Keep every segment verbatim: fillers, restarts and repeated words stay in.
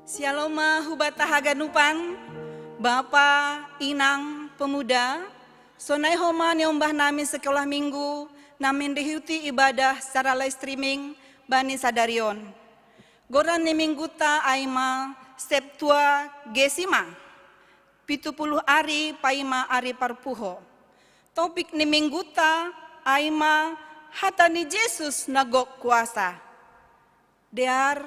Syalom ma huba ta haganupan, Bapa, Inang, pemuda, sonai homa niombah nami sekolah minggu, nami ndihuti ibadah secara live streaming bani sadarion. Goran ni mingguta ai ma Septuagesima, pitu puluh ari paima ari parpuho. Topik ni mingguta ai ma hata ni Jesus na gok kuasa. Dear,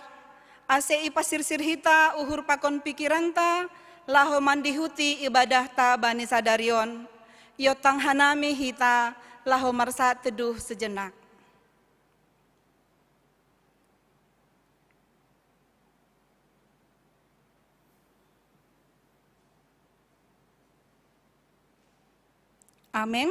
ase ipasirsir hita uhur pakon pikiranta, laho mandihuti ibadahta bani sadarion, iontang hanami hita laho marsaat teduh sejenak. Amen.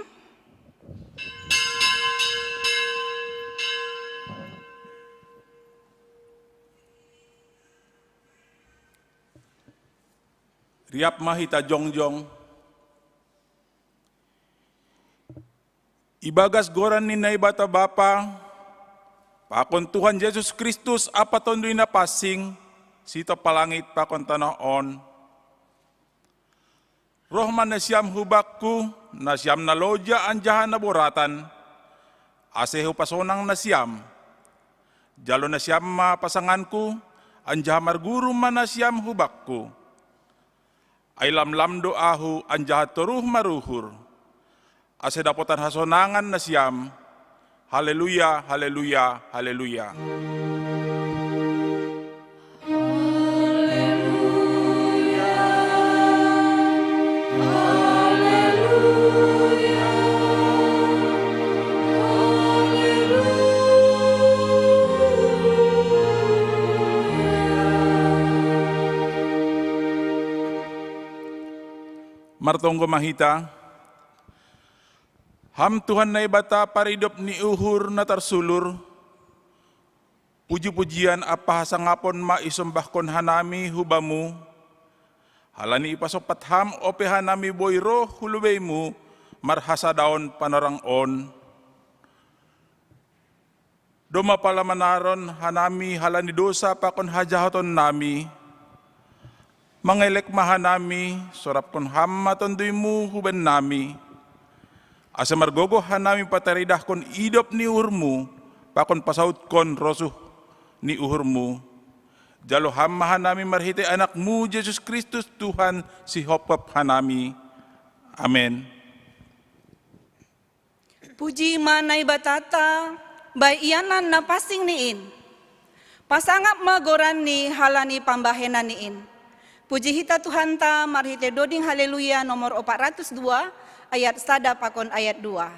Riap ma hita jongjong. Ibagas goran ni Naibata Bapa, pakon Tuhan Jesus Kristus ampa Tonduy Napansing, sitopalangit pakon tanoh on. Roh ma nasiam hubakku, nasiam na loja anjaha na boratan, ase hupasonang nasiam. Jalo nasiam ma pasanganku, anjaha marguru ma nasiam hubakku. Ai lamlam do ahu anjaha toruh maruhur, ase dapotan hasonangan nasiam. Haleluya, haleluya, haleluya. Martonggo ma hita. Ham Tuhan Naibata, paridop ni uhur na tarsulur, puji-pujian ampa hasangapon ma isombahkon hanami hu Bamu, halani ipasompat Ham ope hanami boi roh hu lobei-Mu marhasadaon panorang on. Domma pala manaron hanami halani dosa pakon hajahatonnami, mangelek ma hanami, sorapkon Ham ma Tonduy-Mu hu bennami, ase margogoh hanami pataridahkon idop ni uhur-Mu pakon pasautkon rosuh ni uhur-Mu. Jalo Ham ma hanami marhitei Anak-Mu Jesus Kristus Tuhan sihophop hanami. Amen. Puji ma Naibatanta, bae ianan na pansing ni in. Pasangap ma goran-Ni halani pambahenan-Ni in. Puji hita Tuhanta marhitei doding Haleluya nomor opat ratus dua, ayat sada pakon ayat dua.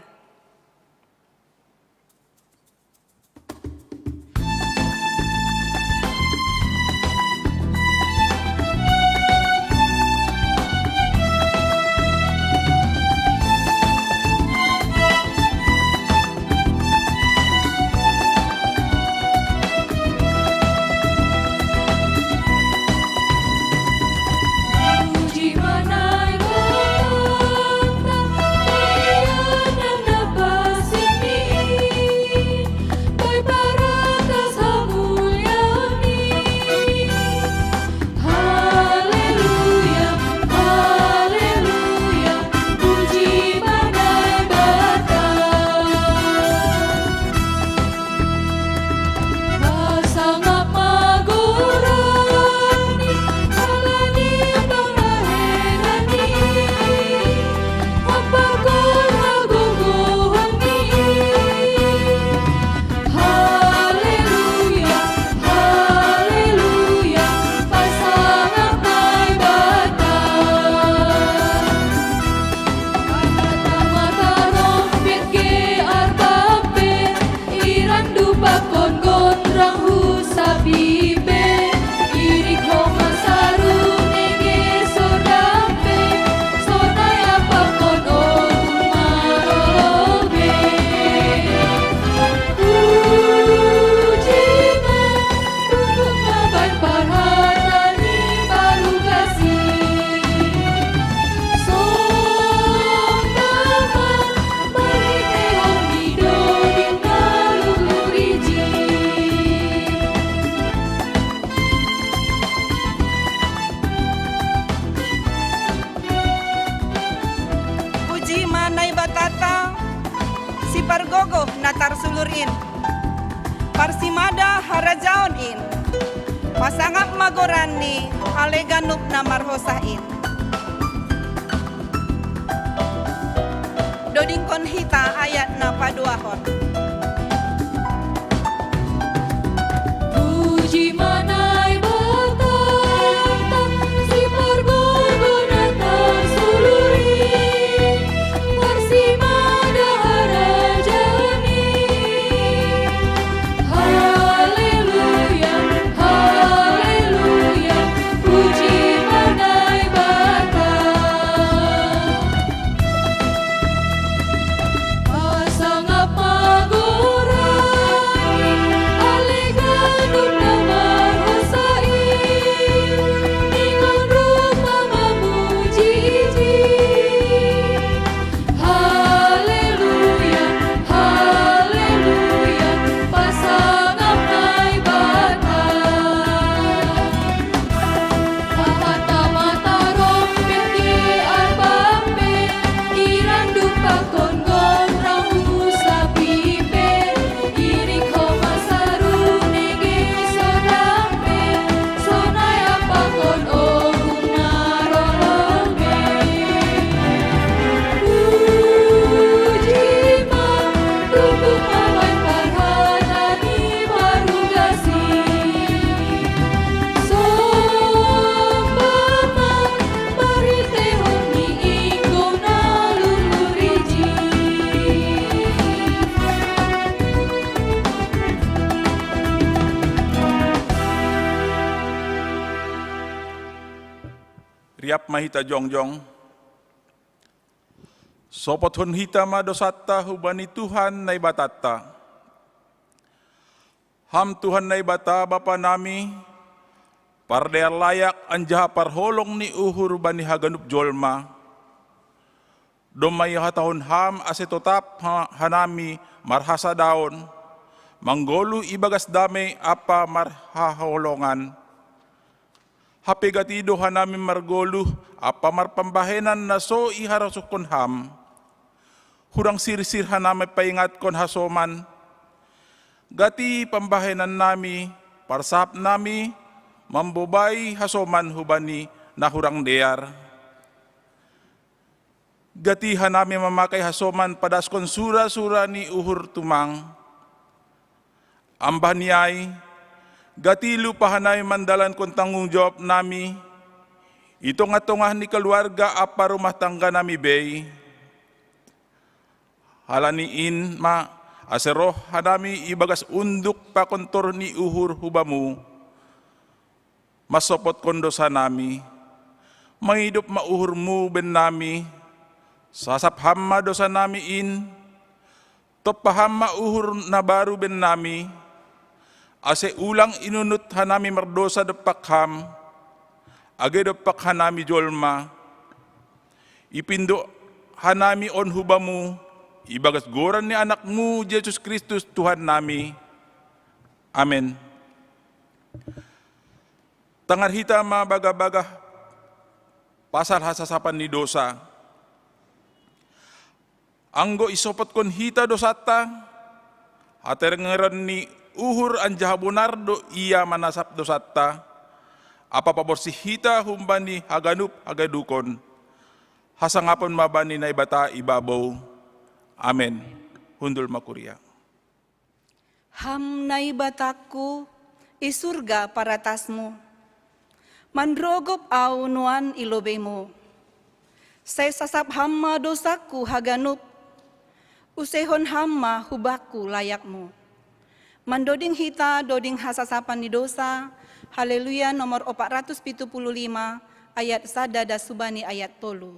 gogoh na tarsulur in. Parsimada harajaon in. Pasangap ma goran ni ale ganup na marhosah in. Dodingkon hita ayat na paduahon. Puji ma Naibata, si pargogoh na tarsulur i, parsimada harajaon i. Haleluya, haleluya, puji ma Naibata. Pasangap ma goran ni, ale ganup na marhosah i, ningon rupa mamuji-iji. Haleluya, haleluya, pasangap Naibata. Pahat ma tarompet, ki arpang pe, iran dupakkon gong ramu sapipe, iringhon ma saru nege sonang pe, sonai ampakon ogung na ro lobei. Puji ma, tunduk ma bahen parhata ni parugas i. Sombah ma marhitehon ni inggom na luhur i. Riap ma hita jongjong. Sopothon hita ma dosanta hubani Tuhan Naibatanta. Ham Tuhan Naibata Bapa nami, pardear layak anjaha parholong ni uhur bani haganup jolma. Domma ihatahon Ham ase totap ha-, hanami marhasadaon, manggoluh ibagas damei ampa marhaholongan. Hape gati do hanami margoluh ampa marpambahenan na so iharosuhkon Ham. Hurang sirsir hanami paingatkon hasoman. Gati pambahenannami, parsahapnami, mambobai hasoman hubani na hurang dear. Gati hanami mamakai hasoman padaskon sura-sura ni uhur tumang. Ambah ni ai, gati lupa hanami mandalankon tanggung jawab nami i tongah-tongah ni kaluarga ampa rumah tangga nami bei. Halani in ma, ase roh hanami ibagas unduk pakon toruh ni uhur hu Bamu, mansopotkon dosa nami. Mangidop ma uhurMu bennami, sasap Ham ma dosa nami in, tompa Ham ma uhur na baru bennami, ase ulang inunut hanami mardosa dompak Ham, age dompak hanami jolma. Ipindo hanami on hu Bamu, ibagas goran ni AnakMu Jesus Kristus Tuhan nami. Amen. Tangar hita ma bagah-bagah pasal hasasapan ni dosa. Anggo isopotkon hita dosanta, haterengeron ni uhur anjaha bonar do Ia manasap dosanta, ampa paborsih hita humbani haganup hagadukon. Hasangapon ma bani Naibata i babou. Amen. Hundul ma kuria. Ham Naibatangku, i surga paratasMu. Manrogop ahu nuan i lobeiMu. Sai sasap Ham ma dosangku haganup. Usehon Ham ma hubakku layakMu. Mandoding hita doding hasasapan ni dosa, Haleluya nomor opat ratus pitu puluh lima, ayat sada das hubani ayat tolu.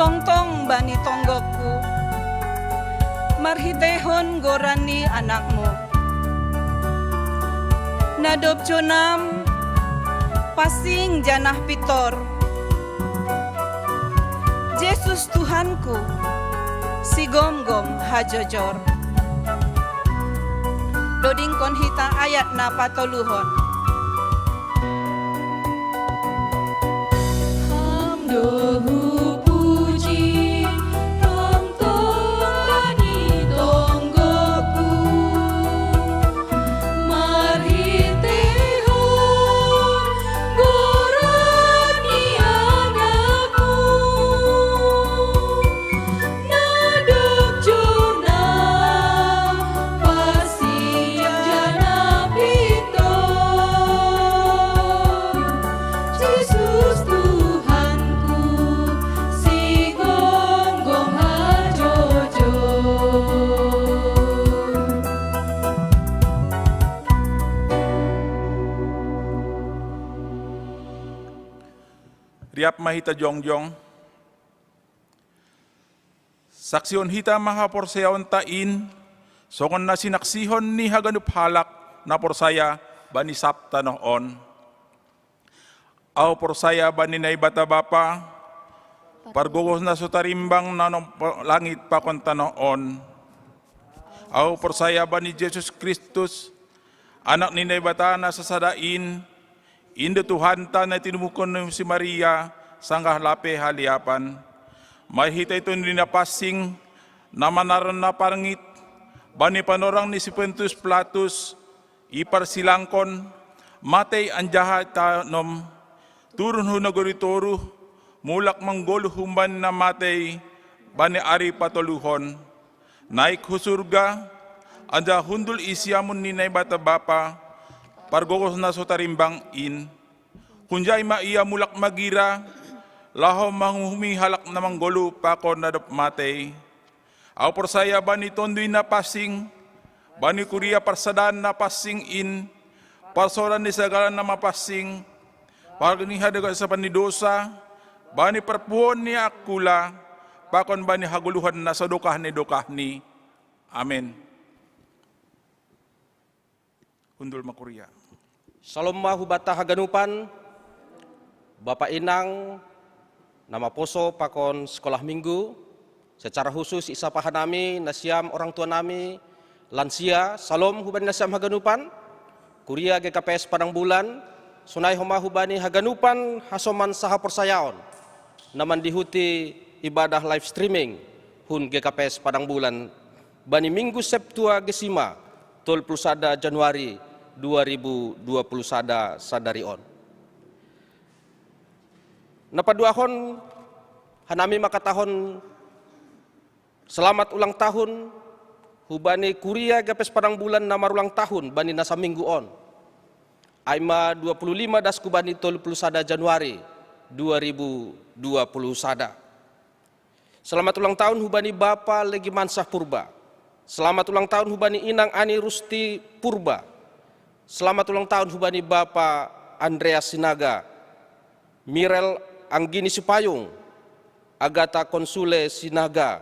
Tongtong bani tonggokku, marhiteihon goran ni Anakmu. Na dob jonam, pasing janah pintor, Jesus Tuhanku, sigomgom hajojor. Dodingkon hita ayat na patoluhon. Ham do hupuji, tongtong bani tonggokku, marhiteihon goran ni Anakmu. Na dob jonam, pasing janah pintor, Jesus Tuhanku, sigomgom hajojor. Riap ma hita jongjong. Saksihon hita ma haporsayaonta in, songon na sinaksihon ni haganup halak na porsaya bani sab tanoh on. Ahu porsaya bani Naibata Bapa, pargogoh na so tarimbang na nongkop langit pakon tanoh on. Ahu porsaya bani Jesus Kristus, Anak ni Naibata na sasada in, in do Tuhanta na tinumukkon ni si Maria sanggah lape haliapan. Marhitei Tonduy Napansing, na manaron na parngit, bani panorang ni si Pontius Pilatus, iparsilangkon, matei anjaha itanom, turun hu nagori toruh, mulak manggoluh humbani na matei bani ari patoluhon, naik hu surga, anjaha hundul i siamun ni Naibata Bapa, pargogoh na so tarimbang in. Hunjai ma Ia mulak magira, laho manguhumi halak na manggoluh pakon na dob matei. Ahu porsaya bani Tonduy Napansing, bani kuria parsadaan na pansing in, parsaoran ni sagala na mapansing, parginihan ni haganupan ni dousa, bani parpuhoon ni angkula, pakon bani hagoluhan na sadokah ni dokahni. Amen. Hundul ma kuria. Salom ma hubanta haganupan, Bapa, Inang, na maposo pakon sikolah minggu, secara khusus isapa hanami nasiam orang tua nami, lansia, salom hubani nasiam haganupan, kuria G K P S Padang Bulan, sonai homa hubani haganupan hasoman sahaporsayaon, na mandihuti ibadah live streaming hun G K P S Padang Bulan, bani Minggu Septuagesima, tolu puluh sada Januari dua ribu dua puluh sada sadari on. Na paduahon, hanami mangkatahon selamat ulang tahun hubani kuria G K P S Padang Bulan na marulang tahun bani na saminggu on. Ai ma dua puluh lima dasku bani tolu puluh sada Januari dua ribu dua puluh sada. Selamat ulang tahun hubani Bapa Legi Mansah Purba. Selamat ulang tahun hubani Inang Ani Rusti Purba. Selamat ulang tahun hubani Bapa Andreas Sinaga, Mirel Anggini Sipayung, Agatha Konsule Sinaga,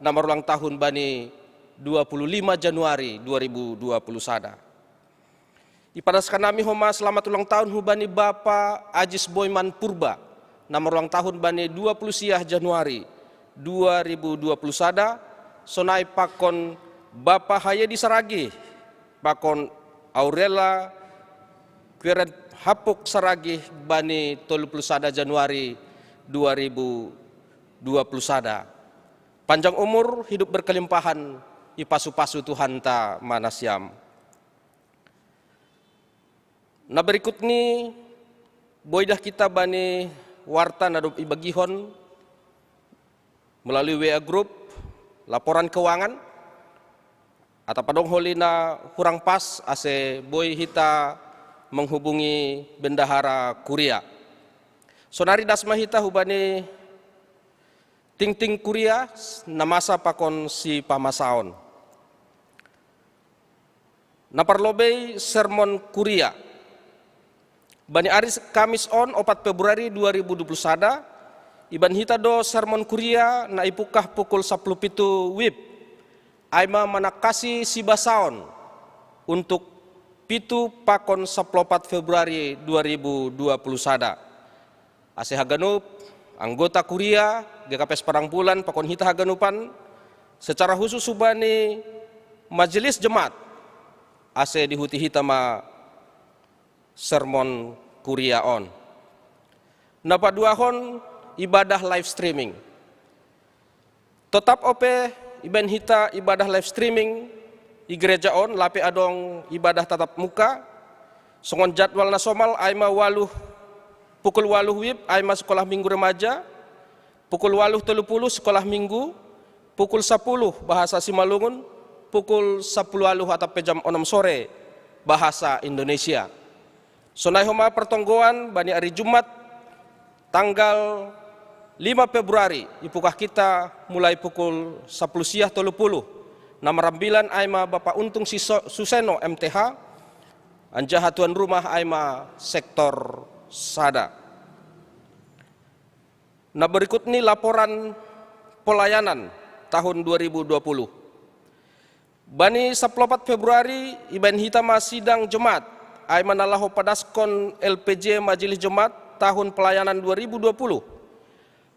na marulang tahun bani dua puluh lima Januari dua ribu dua puluh sada. Ipadas hanami homa selamat ulang tahun hubani Bapa Ajis Boyman Purba, na marulang tahun bani dua puluh sia Januari dua ribu dua puluh sada, sonai pakon Bapa Hayedi Saragih, pakon Aurela Kueret Hapuk Saragih bani tolu puluh sada Januari dua ribu dua puluh sada. Panjang umur, hidup berkelimpahan, ipasu-pasu Tuhanta ma nasiam. Na berikut ni, boi dah kita bani warta na dob ibagihon melalui W A group, laporan keuangan, atap adong holi na hurang pas ase boi hita menghubungi bendahara kuria. Sonari das ma hita hubani tingting kuria na masa pakon sipamasaon. Na parlobei sermon kuria. Bani ari Kamis on, opat Februari dua ribu dua puluh sada, Iban hita do sermon kuria na ipukah pukul sapuluh pitu wib, ai ma manangkasi sibasaon untuk pitu pakon sapuluh opat Februari dua ribu dua puluh sada. Ase haganup anggota kuria G K P S Padang Bulan pakon hita haganupan, secara khusus hubani majelis jemaat, ase dihuti hita ma sermon kuria on. Na paduahon, ibadah live streaming. Totap ope ibaen hita ibadah live streaming i gereja on, lape adong ibadah tatap muka. Songon jadwal na somal, ai ma waluh, pukul waluh wib, ai ma sekolah minggu remaja, pukul waluh tolu puluh sekolah minggu, pukul sapuluh bahasa Simalungun, pukul sapuluh waluh atap pe jam onom sore bahasa Indonesia. Sonai homa pertonggoan bani ari Jumat, tanggal lima Februari, ipukah hita mulai pukul sapuluh siah tolu puluh. Na marambilan ai ma Bapak Untung Siso-, Suseno, M T H, anjaha tuan rumah ai ma sektor sada. Na berikut ni laporan pelayanan tahun dua ribu dua puluh. Bani sapuluh opat Februari, ibaen hita ma sidang jemaat, ai ma na laho padaskon L P J Majelis Jemaat tahun pelayanan dua ribu dua puluh.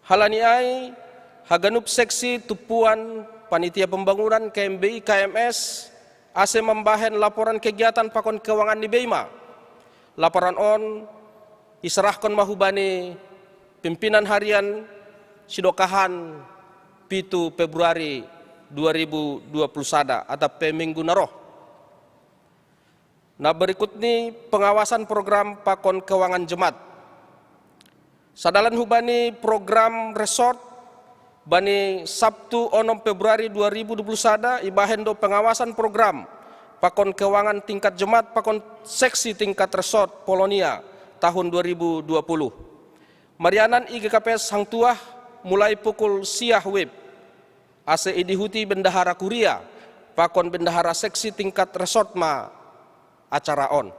Halani ai, haganup seksi, tumpuan, panitia pembangunan, K M B I, K M S, ase mambahen laporan kegiatan pakon keuangan ni bei ma. Laporan on iserahkon ma hubani pimpinan harian sidokahan pitu Februari dua ribu dua puluh sada atap pe minggu na roh. Na berikut ni pengawasan program pakon keuangan jemaat. Sadalan hubani program resort, bani Sabtu onom Februari dua ribu dua puluh sada, ibahen do pengawasan program pakon keuangan tingkat jemaat pakon seksi tingkat resort Polonia tahun dua ribu dua puluh. Marianan i G K P S Hangtuah mulai pukul siah wib, ase idihuti bendahara kuria pakon bendahara seksi tingkat resort ma acara on.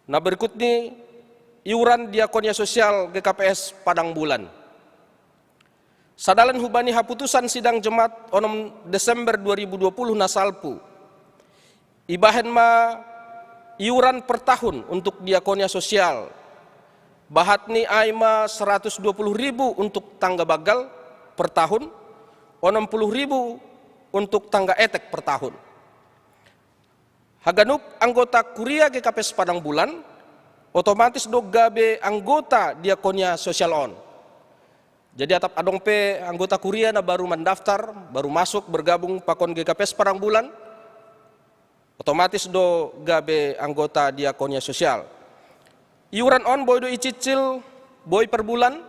Na berikut ni iuran diakonia sosial G K P S Padang Bulan. Sadalan hubani haputusan sidang jemaat onom Desember dua ribu dua puluh na salpu, ibahen ma iuran per tahun untuk diakonia sosial. Bahat ni ai ma seratus dua puluh ribu untuk tangga banggal per tahun, onom puluh ribu untuk tangga etek per tahun. Haganup anggota kuria G K P S Padang Bulan otomatis do gabe anggota diakonia sosial on. Jadi atap adong pe anggota kuria na baru mandaftar, baru masuk bergabung pakon G K P S Padang Bulan, otomatis do gabe anggota diakonia sosial. Iuran on boi do icicil, boi per bulan,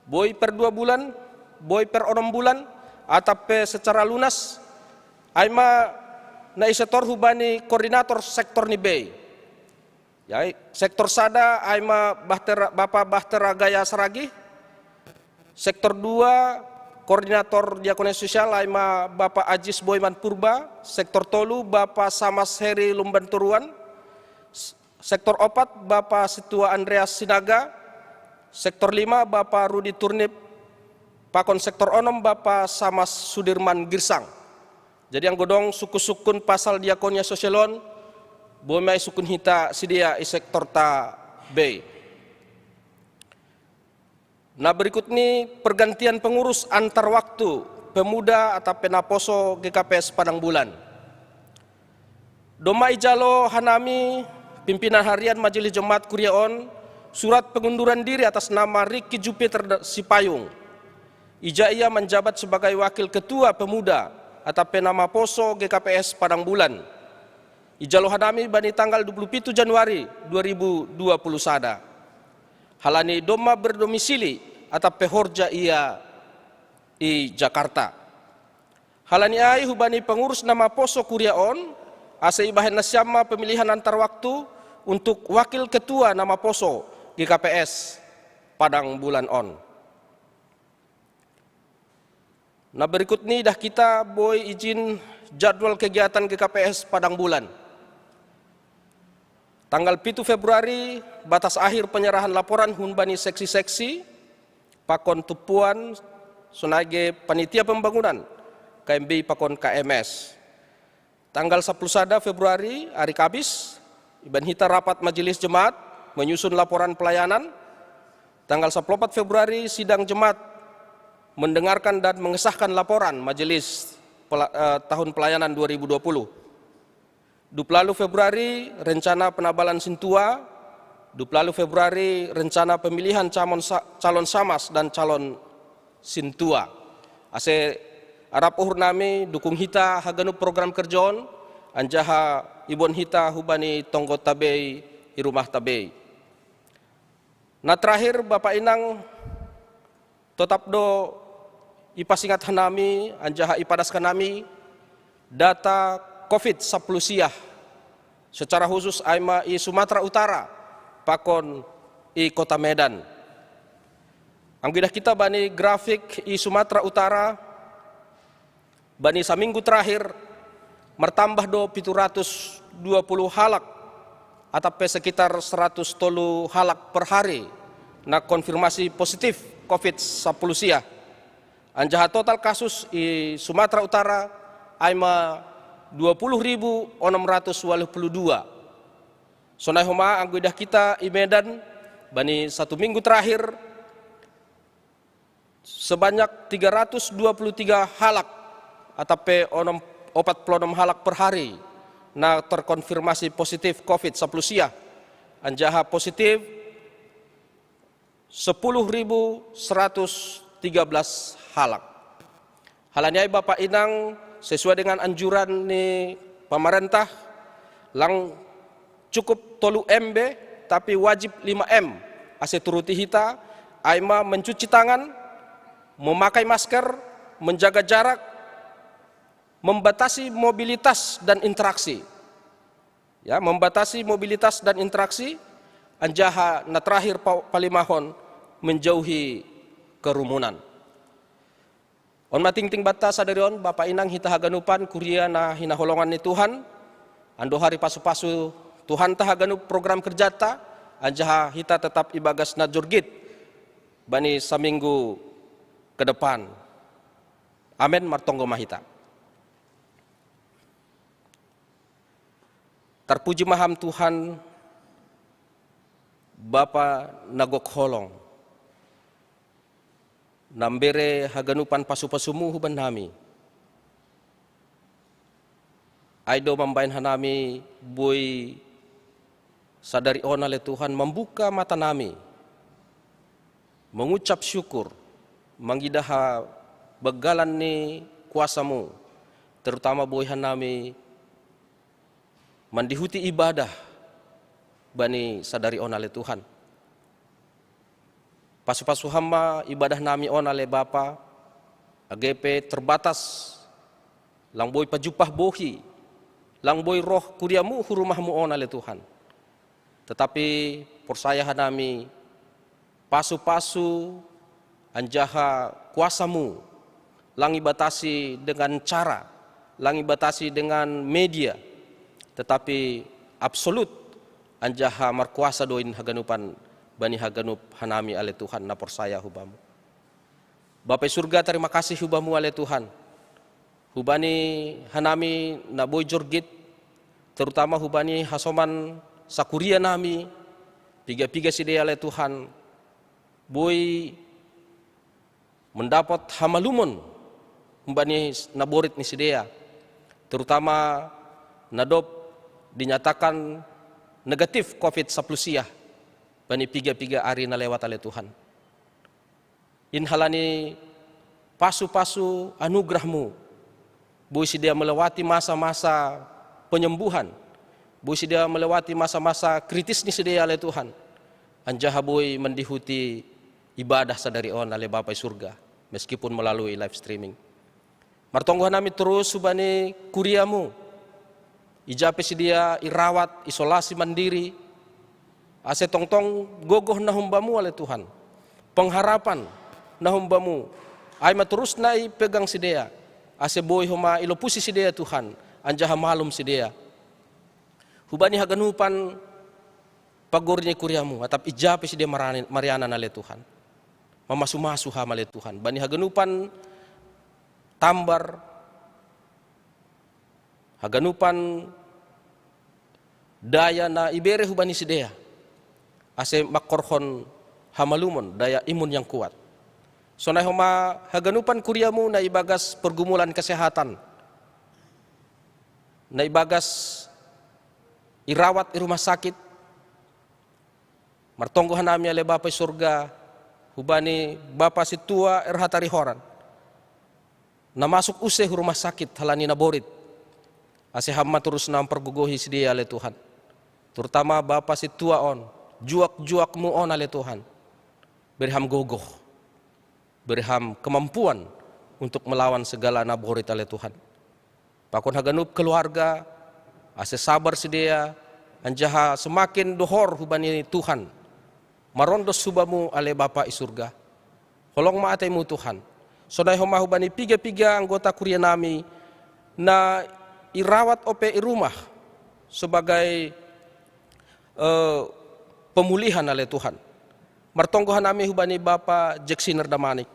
boi per dua bulan, boi per onom bulan, atap pe secara lunas, ai ma na isetor hubani koordinator sektor ni bei. Jadi, sektor sada ai ma Bahtera, Bapa Bahtera Gaya Saragih, sektor dua, koordinator diakonia sosial ai ma Bapa Ajis Boiman Purba, sektor tolu, Bapa Samas Heri Lumban Toruan, s-, sektor opat, Bapa Situa Andreas Sinaga, sektor lima, Bapa Rudi Turnip, pakon sektor onom, Bapa Samas Sudirman Girsang. Jadi anggo dong sungkun-sungkun pasal diakonia sosial on, boi ma isungkun hita sidea i sektorta bei. Na berikut ni pergantian pengurus antar waktu pemuda atap pe naposo G K P S Padang Bulan. Domma ijalo hanami pimpinan harian Majelis Jemaat Kuria on surat pengunduran diri atas nama Ricky Jupiter Sipayung. Ija ia manjabat sebagai wakil ketua pemuda atap pe naposo G K P S Padang Bulan. Ijalo hanami bani tanggal dua puluh pitu Januari dua ribu dua puluh sada. Halani domma berdomisili atap pe horja ia i Jakarta. Halani ai hubani pengurus naposo kuria on, ase ibahen nasiam ma pemilihan antar waktu untuk wakil ketua naposo G K P S Padang Bulan on. Na berikut ni idah hita boi ijin jadwal kegiatan G K P S Padang Bulan. Tanggal pitu Februari, batas akhir penyerahan laporan humbani seksi-seksi pakon tumpuan sonai ge panitia pembangunan K M B I pakon K M S. Tanggal sapuluh sada Februari, hari Kamis, iban hita rapat majelis jemaat menyusun laporan pelayanan. Tanggal sapuluh opat Februari, sidang jemaat mendengarkan dan mengesahkan laporan majelis pela- eh, tahun pelayanan dua ribu dua puluh. Dua puluh Februari, rencana penabalan sintua. Dua puluh Februari, rencana pemilihan calon sa- calon samas dan calon sintua. Ase arap uhur nami dukung hita haganup program kerja on, anjaha iboan hita hubani tonggo tabei i rumah tabei. Na terakhir, Bapa Inang, totap do ipasingat hanami anjaha ipadaskan nami data covid sapuluh siah, secara khusus ai ma i Sumatera Utara pakon i Kota Medan. Anggo idah hita bani grafik i Sumatera Utara, bani saminggu terakhir, martambah do pitu ratus dua puluh halak atap pe sekitar seratus tolu halak per hari na konfirmasi positif covid sapuluh siah. Anjaha total kasus i Sumatera Utara ai ma dua puluh ribu onom ratus waluh puluh dua. Sonai homa anggo idah hita i Medan, bani satu minggu terakhir, sebanyak tiga ratus dua puluh tiga halak atap pe onom- opat puluh onom halak per hari na terkonfirmasi positif covid sapuluh siah, anjaha positif sepuluh ribu seratus tiga belas halak. Halani ai Bapa Inang, sesuai dengan anjuran ni pamarentah, lang cukup tolu M be, tapi wajib lima M. Ase turuti hita, ai ma mencuci tangan, memakai masker, menjaga jarak, membatasi mobilitas dan interaksi. Ya, membatasi mobilitas dan interaksi, anjaha na terakhir pa- palimahon, menjauhi kerumunan. On ma tingting banta sadari on, Bapa Inang, hita haganupan kuria na hinaholongan ni Tuhan, ando hari pasu-pasu Tuhanta haganup program kerjata, anjaha hita tetap ibagas na jorgit bani saminggu ke depan. Amen, martonggo ma hita. Tarpuji ma Ham Tuhan, Bapa na gok holong, na mbere haganupan pasu-pasuMu hubannami. Ai do mambahen hanami boi sadari on ale Tuhan mambuka matanami, mengucap syukur, mangidah banggalan ni kuasaMu, terutama boi hanami mandihuti ibadah bani sadari on ale Tuhan. Pasu-pasu Ham ma ibadah nami on ale Bapa, age pe terbatas, lang boi pajumpah bohi, lang boi roh kuriaMu hu rumahMu on ale Tuhan. Tetapi porsaya hanami pasu-pasu anjaha kuasaMu, lang ibatasi dengan cara, lang ibatasi dengan media, tetapi absolut anjaha markuasa do in haganupan bani haganup hanami ale Tuhan na porsaya hu Bamu. Bapa i surga, tarima kasih hu Bamu ale Tuhan, hubani hanami na boi jorgit, terutama hubani hasoman sakuria nami, piga-piga sidea ale Tuhan, boi mendapot hamalumon humbani naborit ni sidea, terutama na dob dinyatakan negatif covid sapuluh siah bani piga-piga ari na lewat ale Tuhan. In halani pasu-pasu anugerah-Mu, boi sidea melewati masa-masa penyembuhan, boi sidea melewati masa-masa kritis ni sidea ale Tuhan, anjaha boi mandihuti ibadah sadari on ale Bapa i surga, meskipun melalui live streaming. Martonggo hanami terus hubani kuria-Mu, ija pe sidea irawat, isolasi mandiri, ase tongtong gogoh na hum Bamu ale Tuhan, pengharapan na hum Bamu, ai ma terus na ipegang sidea, ase boi homa ilopusi sidea Tuhan, anjaha malum sidea. Hubani haganupan pagori ni kuriamu, atap ija pe sidea marianan ale Tuhan. Mamasu-masu ham ale Tuhan bani haganupan tambar, haganupan daya na ibere hubani sidea, ase mangkorhon hamalumon, daya imun yang kuat. Sonai homa haganupan kuriamu na ibagas pergumulan kesehatan, na ibagas irawat i rumah sakit, martonggo hanami ale Bapa i surga, hubani Bapa sintua R H Tarihoran, na masuk use hu rumah sakit halani naborit. Ase ham ma torus na mampargogohi sidea ale Tuhan. Terutama Bapa sintua on, juak-juakmu on ale Tuhan. Bere ham gogoh, bere ham kemampuan untuk melawan segala naborit ale Tuhan. Pakon haganup keluarga, ase sabar sidea, anjaha semakin dohor hubani Tuhan. Marondos hubamu ale Bapa i surga. Holong ma atemu Tuhan. Sonai homa hubani piga-piga anggota kuria nami na irawat ope i rumah sebagai eh, pemulihan ale Tuhan. Martonggo hanami hubani Bapa Jeksiner Damanik,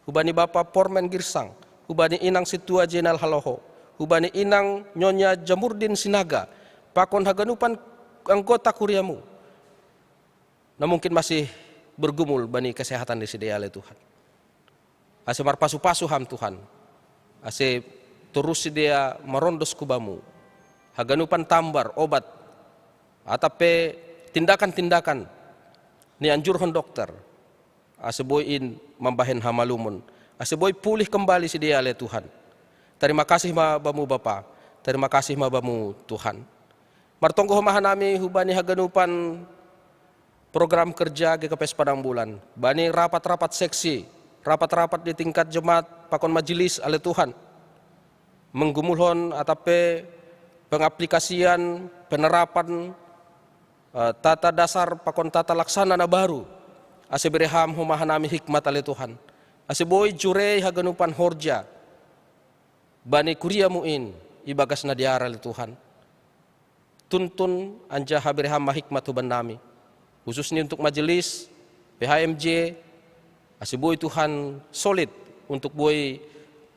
hubani Bapa Pormen Girsang, hubani Inang Sintua Jenal Haloho, hubani Inang Nyonya Jamurdin Sinaga, pakon haganupan anggota kuriamu na mungkin masih bergumul bani kesehatan ni sidea ale Tuhan. Ase marpasu-pasu ham Tuhan, ase torus sidea marondos hu Bamu haganupan tambar, obat, atap pe tindakan-tindakan ni anjurhon dokter, ase boi in mambahen hamalumon, ase boi pulih kembali sidea ale Tuhan. Tarima kasih ma Bamu Bapa, tarima kasih ma Bamu Tuhan. Martonggo homa hanami hubani haganupan program kerja G K P S Padang Bulan, bani rapat-rapat seksi, rapat-rapat di tingkat jemaat pakon majelis ale Tuhan, menggumulhon atap pe pengaplikasian, penerapan eh, tata dasar pakon tata laksana na baru, ase bere Ham homa hanami hikmat ale Tuhan, ase boi jurei haganupan horja bani kuria-Mu in ibagas na dear ale Tuhan. Tuntun anjaha bere Ham ma hikmat hubannami, khususni untuk majelis P H M J, ase boi Tuhan solid untuk boi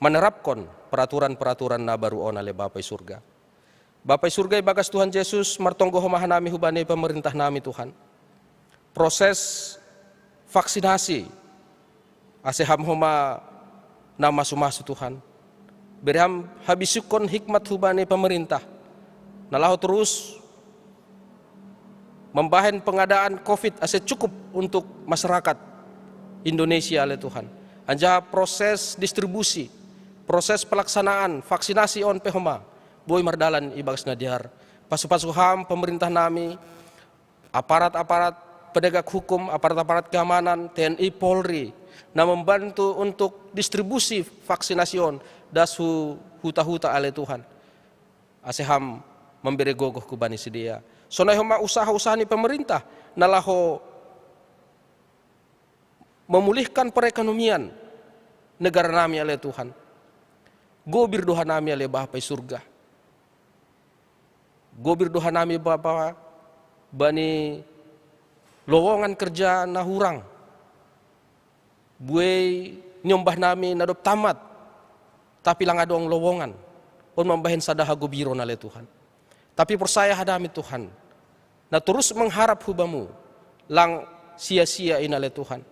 manerapkon peraturan-peraturan na baru on ale Bapa i surga. Bapa i surga, ibagas Tuhan Jesus, martonggo homa hanami hubani pemerintah nami Tuhan. Proses vaksinasi, ase Ham homa na masu-masu Tuhan. Bere Ham habisukkon hikmat hubani pemerintah, na laho torus mambahen pengadaan covid ase cukup untuk masyarakat Indonesia ale Tuhan. Anjaha proses distribusi, proses pelaksanaan vaksinasi on pe homa boi mardalan ibagas na dear. Pasu-pasu Ham pemerintah nami, aparat-aparat penegak hukum, aparat-aparat keamanan, T N I, Polri, na membantu untuk distribusi vaksinasi on das hu huta-huta ale Tuhan, ase Ham mambere gogoh hubani sidea. Sonai homa usaha-usaha ni pemerintah na laho memulihkan perekonomian negara nami ale Tuhan. Gobir do hanami ale Bapa i surga. Gobir do hanami Bapa bani lowongan kerja na hurang. Buei niombah nami na dob tamat, tapi lang adong lowongan on mambahen sada hagobiron ale Tuhan. Tapi porsaya hanami Tuhan, na torus mengharap hu Bamu, lang sia-sia in ale Tuhan.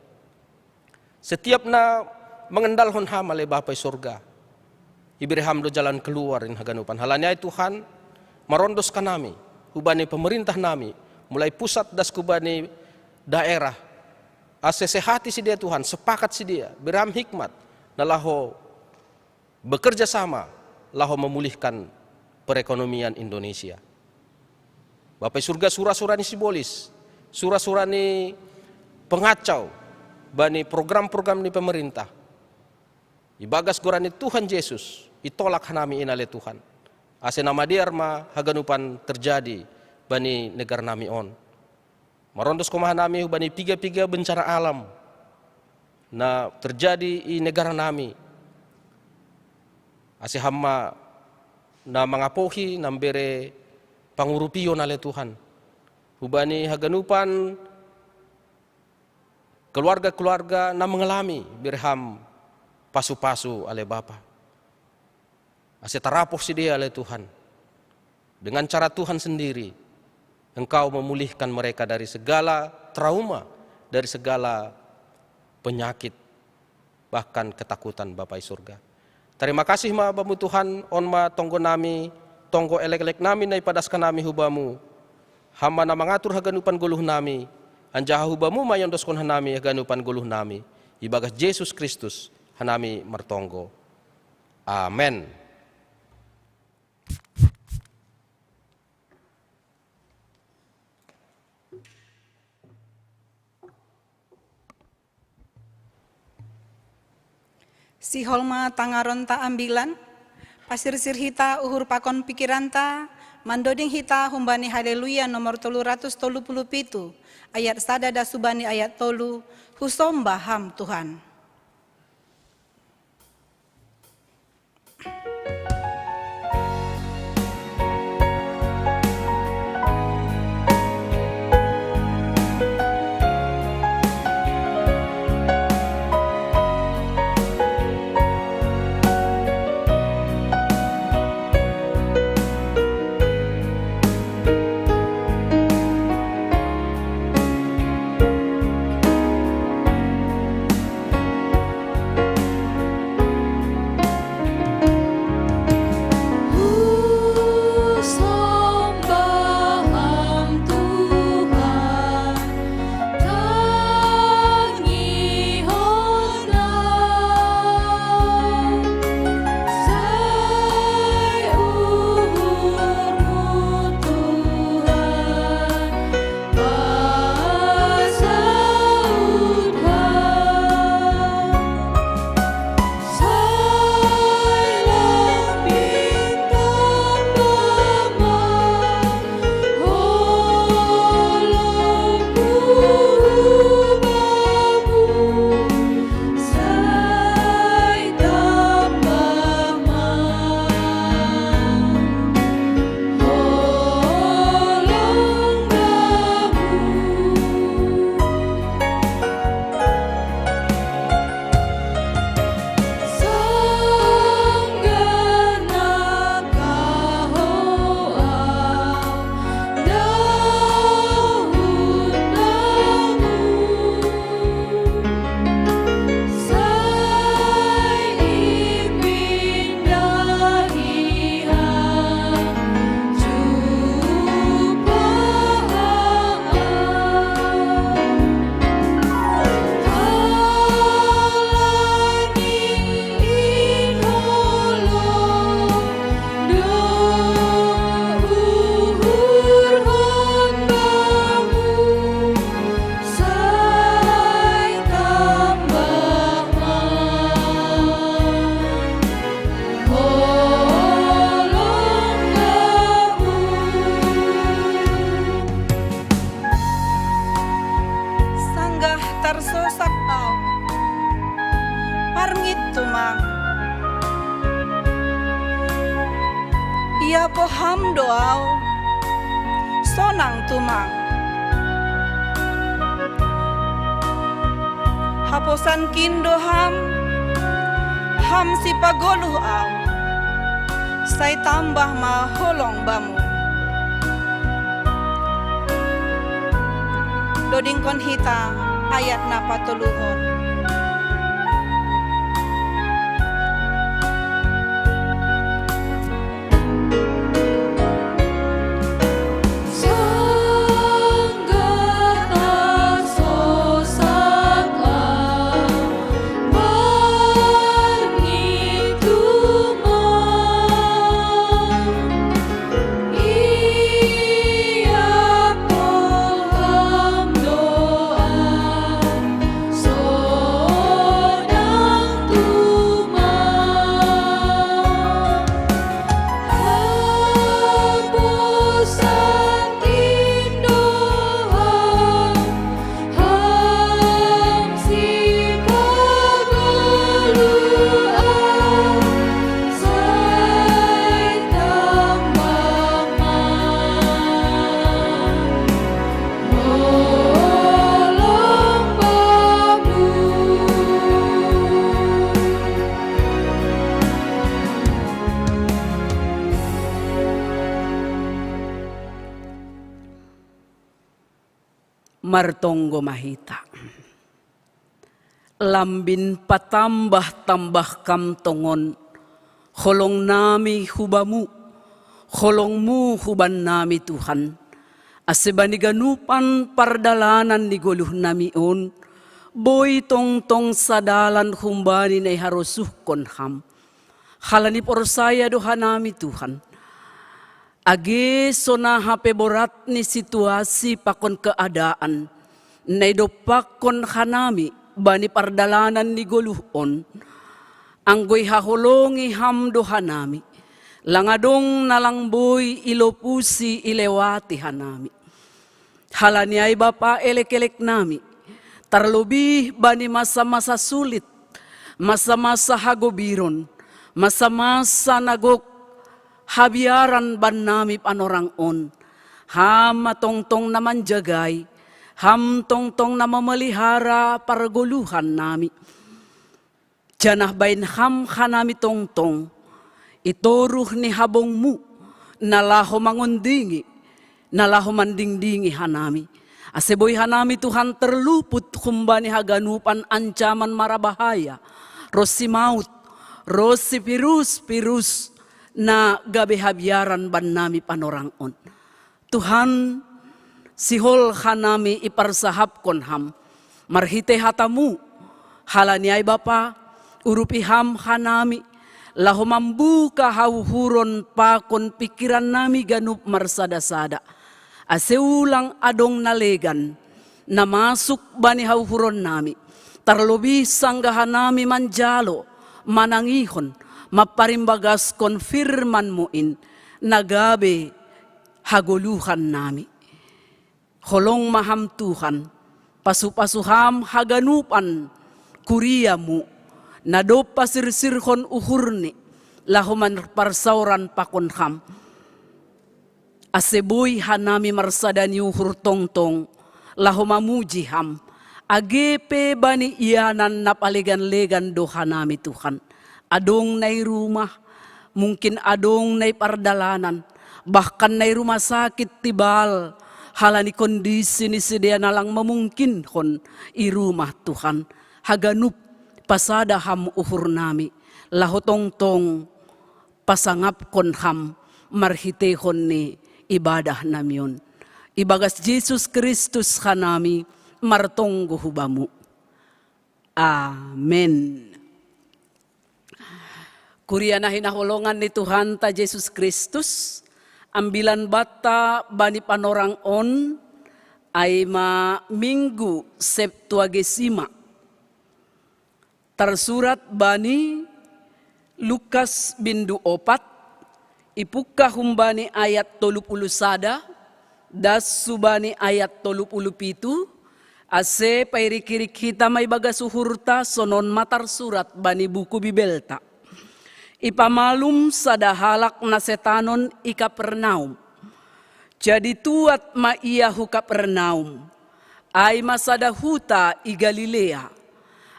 Setiap na mengendalhon Ham ale Bapa i surga, ibere Ham do jalan keluar in haganupan. Halani ai Tuhan, marondos hanami hubani pemerintah nami, mulai pusat das hubani daerah, ase sehati sidea Tuhan, sepakat sidea, bere Ham hikmat na laho bekerja sama laho memulihkan perekonomian Indonesia. Bapa i surga, sura-sura ni sibolis, sura-sura ni pengacau bani program-program ni pemerintah, ibagas goran ni Tuhan Jesus, itolak hanami in ale Tuhan, ase na madear ma haganupan terjadi bani negara nami on. Marondos homa hanami hubani piga-piga bencana alam na terjadi i negara nami, ase Ham ma na mangapohi, na mambere pangurupion ale Tuhan. Hubani haganupan keluarga-keluarga na mengalami berham pasu-pasu ale Bapa. Ase tarapoh sidea ale Tuhan. Dengan cara Tuhan sendiri, Engkau memulihkan mereka dari segala trauma, dari segala penyakit, bahkan ketakutan Bapa i surga. Tarima kasih ma Bamu Tuhan, on ma tonggo nami, tonggo elek-elek nami na ipadaskan nami hu Bamu. Ham ma na mangatur haganupan goluh nami, anjaha hu Bamu ma iondoskon hanami haganupan goluh nami, ibagas Jesus Kristus hanami martonggo. Amen. Sihol ma tangaronta ambilan, pasirsir hita uhur pakon pikiranta, mandoding hita humbani Haleluya nomor tolu ratus tolu puluh pitu, ayat sada das hubani ayat tolu, Husomba Ham Tuhan. Sanggah tarsosak au, parngit tumang. Iapo Ham do au, sonang tumang. Haposankin do Ham, Ham sipagoluh au, sai tambah ma holong Bamu. Dodingkon hita ayat na patoluhon. Martonggo ma hita. Lambin patambah-tambah Kam tongon holong nami hu Bamu, holong-Mu huban nami Tuhan, ase bani ganupan pardalanan ni goluh nami on, boi tongtong sadalan humbani na iharosuhkon Ham. Halani porsaya do hanami Tuhan, age songon aha pe borat ni situasi pakon keadaan na idompakkon hanami bani pardalanan ni goluh on, anggo ihaholongi Ham do hanami, lang adong na lang boi ilopusi ilewati hanami. Halani ai Bapa, elek-elek nami, tarlobih bani masa-masa sulit, masa-masa hagobiron, masa-masa na gok habiaran bannami panorang on, Ham ma tongtong na manjagai, Ham tongtong na mamelihara pargoluhan nami. Janah bahen Ham hanami tongtong i toruh ni habong-Mu, na laho mangondingi, na laho mandingdingi hanami. Ase boi hanami Tuhan tarluput humbani haganupan ancaman marabahaya, ronsi maut, ronsi virus-virus na gabe habiaran bannami panorang on. Tuhan, sihol hanami iparsahapkon Ham marhitei hata-Mu. Halani ai Bapa, urupi Ham hanami, laho mambuka hauhuron pakon pingkiran nami ganup marsada-sada, ase ulang adong na legan na masuk bani hauhuron nami, tarlobih sanggah hanami manjalo, manangihon, mamparimbagaskon firman-Mu in, na gabe hagoluhan nami. Holong ma Ham Tuhan, pasu-pasu Ham haganupan kuria-Mu, na dob pasirsirhon uhurni, laho marparsaoran pakon Ham. Ase boi hanami marsada ni uhur tongtong, laho mamuji Ham, age pe bani ianan na palegan-legan do hanami Tuhan. Adong na i rumah, mungkin adong na i pardalanan, bahkan na i rumah sakit tibal, halani kondisi ni sidea na lang mamungkinhon i rumah Tuhan. Haganup pasada Ham uhur nami, laho tongtong pasangapkon Ham marhiteihon ni ibadah nami on. Ibagas Jesus Kristus hanami martonggo hu Bamu. Amen. Kuria na hinaholongan ni Tuhanta Jesus Kristus, ambilan banta bani panorang on, ai ma Minggu Septuagesima. Tarsurat bani Lukas bindu opat, ipungkah humbani ayat tolu puluh sada, das hubani ayat tolu puluh pitu, ase pairik-irik hita ma ibagas uhurta, sonon ma tarsurat bani buku Bibelta. Ipamalum sada halak na setanon i Kapernaum. Jadi tuat ma ia hu Kapernaum, ai ma sada huta i Galilea.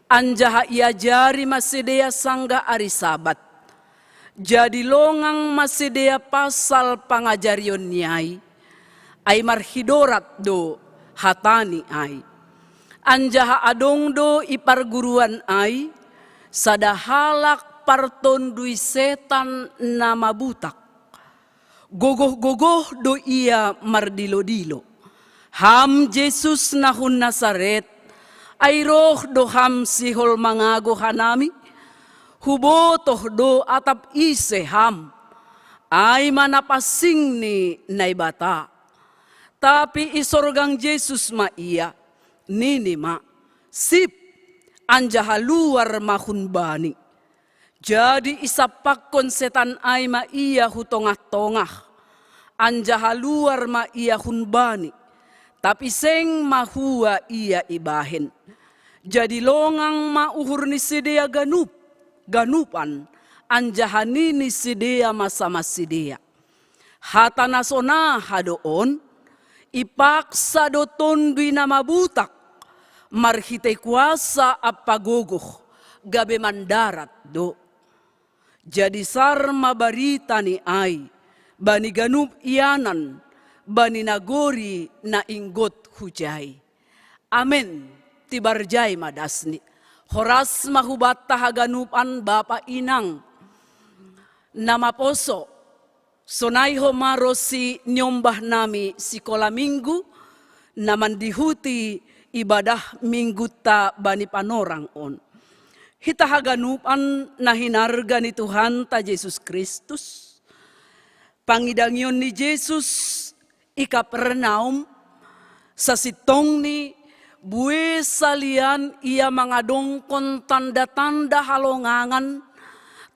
Anjaha iajari ma sidea sanggah ari Sabat. Jadi longang ma sidea pasal pangajarionni ai, ai marhidorat do hatani ai. Anjaha adong do i parguruan ai sada halak partondui setan na mabutak. Gogoh-gogoh do ia mardilo-dilo. Ham Jesus na hun Nasaret, ai roh do Ham sihol mangago hanami? Hubotoh do atap ise Ham, ai ma na pansing ni Naibata. Tapi isorgang Jesus ma ia, nini ma, sip, anjaha luar ma hun bani. Jadi isampakkon setan ai ma ia hu tongah-tongah, anjaha luar ma ia hun bani, tapi seng mahua ia ibahen. Jadi longang ma uhur ni sidea ganup, ganupan, anjaha nini sidea ma sama sidea, hata na sonaha do on? Ipaksa do tonduy na mabutak marhitei kuasa ampa gogoh, gabe mandarat do. Jadi sar ma barita ni ai bani ganup ianan, bani nagori na inggot hujai. Amen. Tibarjai madasni. Horas mahubatta haganupan bapa inang. Namaposo. Sonai ho marosi niombah nami sikola minggu, namandihuti ibadah minggu ta bani panorang on. Hita haganupan nahinarga ni Tuhan ta Jesus Kristus. Pangidangion ni Jesus i Kapernaum, sasintongni bue salian ia mangadongkon tanda-tanda halongangan,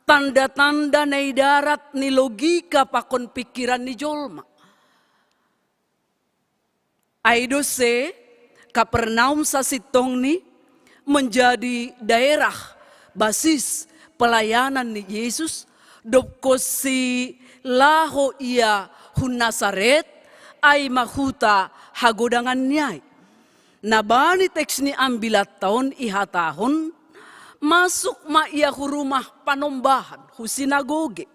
tanda-tanda na idarat ni logika pakon pikiran ni jolma. Ai dose Kapernaum sasintongni menjadi daerah basis pelayanan ni Jesus, dob konsi laho ia hun Nasaret, ai ma huta hagodangan ni ai. Na bani teks ni ambilatta on ihatahon, masuk ma ia hu rumah panombahan, hu sinagoge.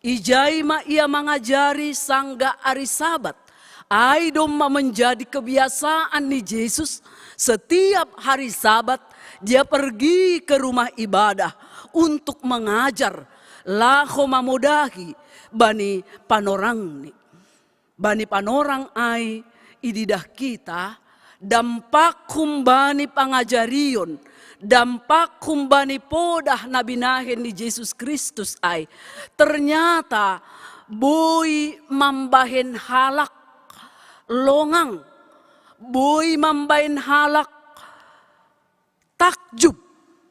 Ijai ma ia mangajari sangga ari Sabat. Ai domma menjadi kebiasaan ni Jesus, setiap hari Sabat dia pergi ke rumah ibadah untuk mengajar, laho mamodahi bani panorangni. Bani panorang ai ididah kita, dampak humbani pangajarion, dampak humbani podah na binahen ni Jesus Kristus ai, ternyata boi mambahen halak longang, boi mambahen halak takjub.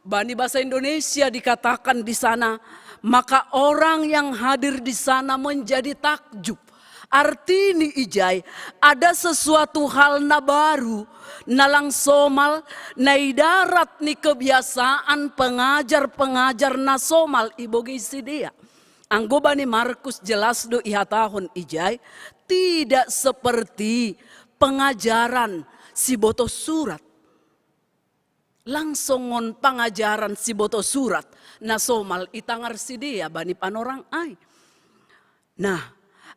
Bani bahasa Indonesia dikatakan di sana, maka orang yang hadir di sana menjadi takjub. Artini ijai, ada sesuatu hal na baru, na lang somal, na idarat ni kebiasaan pengajar-pengajar na somal ibogei sidea. Anggo bani Markus jelas do ihatahon ijai, tidak seperti pengajaran sibotoh surat. Lang songon pangajaran sibotoh surat na somal itangar sidea bani panorang ai. Nah,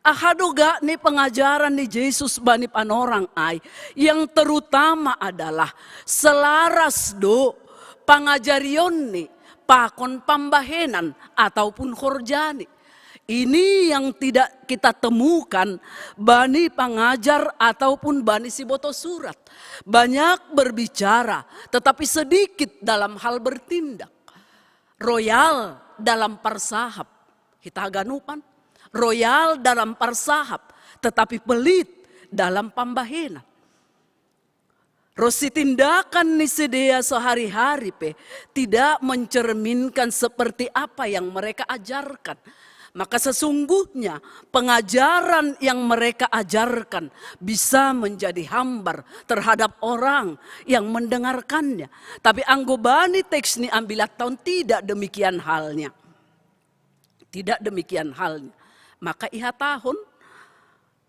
aha do gak ni pengajaran ni Jesus bani panorang ai, yang terutama adalah selaras do pangajarionni pakon pambahenan ataupun horjani. Ini yang tidak kita temukan bani pangajar ataupun bani sibotoh surat. Banyak berbicara, tetapi sedikit dalam hal bertindak. Royal dalam parsahap, hita haganupan. Royal dalam parsahap, tetapi pelit dalam pambahenan. Ro sitindakan ni sidea sehari-hari pe tidak mencerminkan seperti apa yang mereka ajarkan. Maka sesungguhnya pengajaran yang mereka ajarkan bisa menjadi hambar terhadap orang yang mendengarkannya. Tapi anggo bani teks ni ambilatta on tidak demikian halnya. Tidak demikian halnya. Maka ihatahon,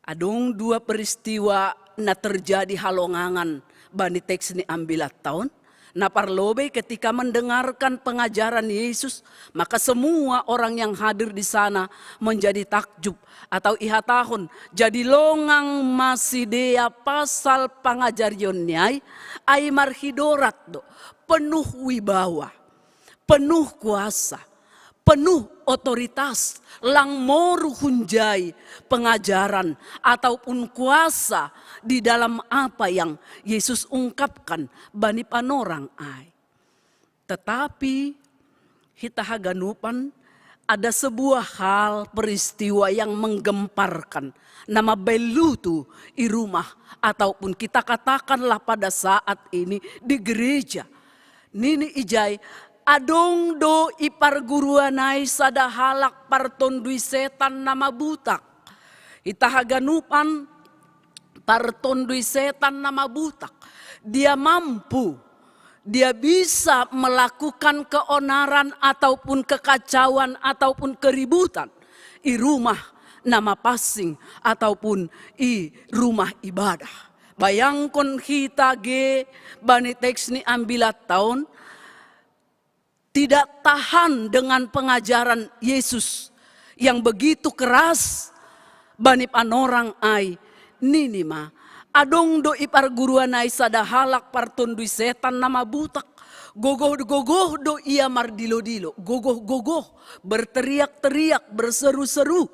adong dua peristiwa na terjadi halongangan bani teks ni ambilatta on. Na parlobei ketika mendengarkan pengajaran Yesus, maka semua orang yang hadir di sana menjadi takjub atau ihatahon, jadi longang ma sidea pasal pangajarion ni ai, ai marhidorat do, penuh wibawa, penuh kuasa, penuh otoritas, lang moru hunjai pengajaran ataupun kuasa di dalam apa yang Yesus ungkapkan bani panorang ai. Tetapi hita haganupan, ada sebuah hal peristiwa yang menggemparkan na mabaen lutu i rumah ataupun kita katakanlah pada saat ini di gereja. Nini ijai, adong do i parguruan ai sada halak partondui setan na mabutak. Hita haganupan, partondui setan na mabutak. Dia mampu, dia bisa melakukan keonaran ataupun kekacauan ataupun keributan i rumah na mapansing ataupun i rumah ibadah. Bayangkon hita ge bani teks ni ambilatta on, tidak tahan dengan pengajaran Yesus yang begitu keras bani panorang ai, nini ma, Adong do i parguruan ai sada halak partondui setan na mabutak. Gogoh-gogoh do ia mardilo-dilo, gogoh-gogoh, berteriak-teriak, berseru-seru,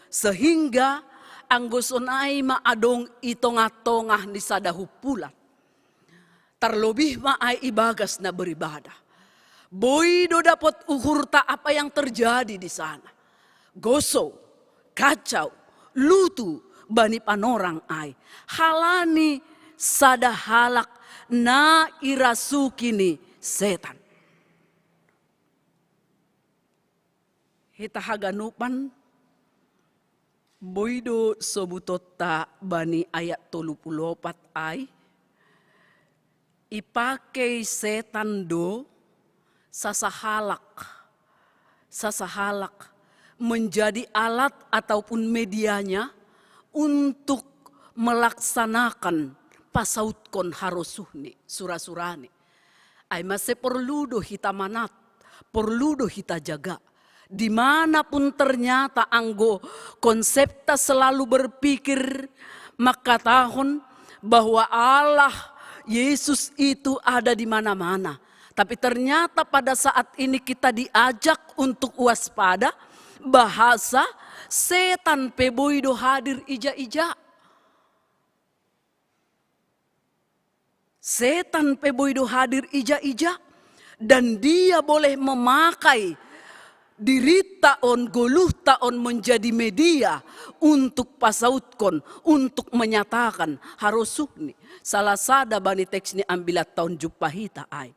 sehingga anggo sonai ma adong i tongah-tongah ni sada humpulan. Tarlobih ma ai ibagas na beribadah. Boi do dapot uhurta apa yang terjadi di sana. Gosou, kacau, lutu bani panorang ai. Halani sada halak na irasuki ni setan. Hita haganupan, boi do sobutonta bani ayat tolu puluh opat ai, ipakei setan do sasahalak, sasahalak menjadi alat ataupun medianya untuk melaksanakan pasautkon harosuhni, sura-surani. Ai mase porlu do hita manat, porlu do hita jaga. Dimanapun ternyata anggo konsepta selalu berpikir mengatakan bahwa Allah Yesus itu ada di mana-mana. Tapi ternyata pada saat ini kita diajak untuk waspada, bahasa setan pe boi do hadir ija-ija. Setan pe boi do hadir ija-ija, dan dia boleh memakai dirita on, goluhta on menjadi media untuk pasautkon, untuk menyatakan harosuhni. Salah sada bani teks ni ambilat taon jumpa hita ai.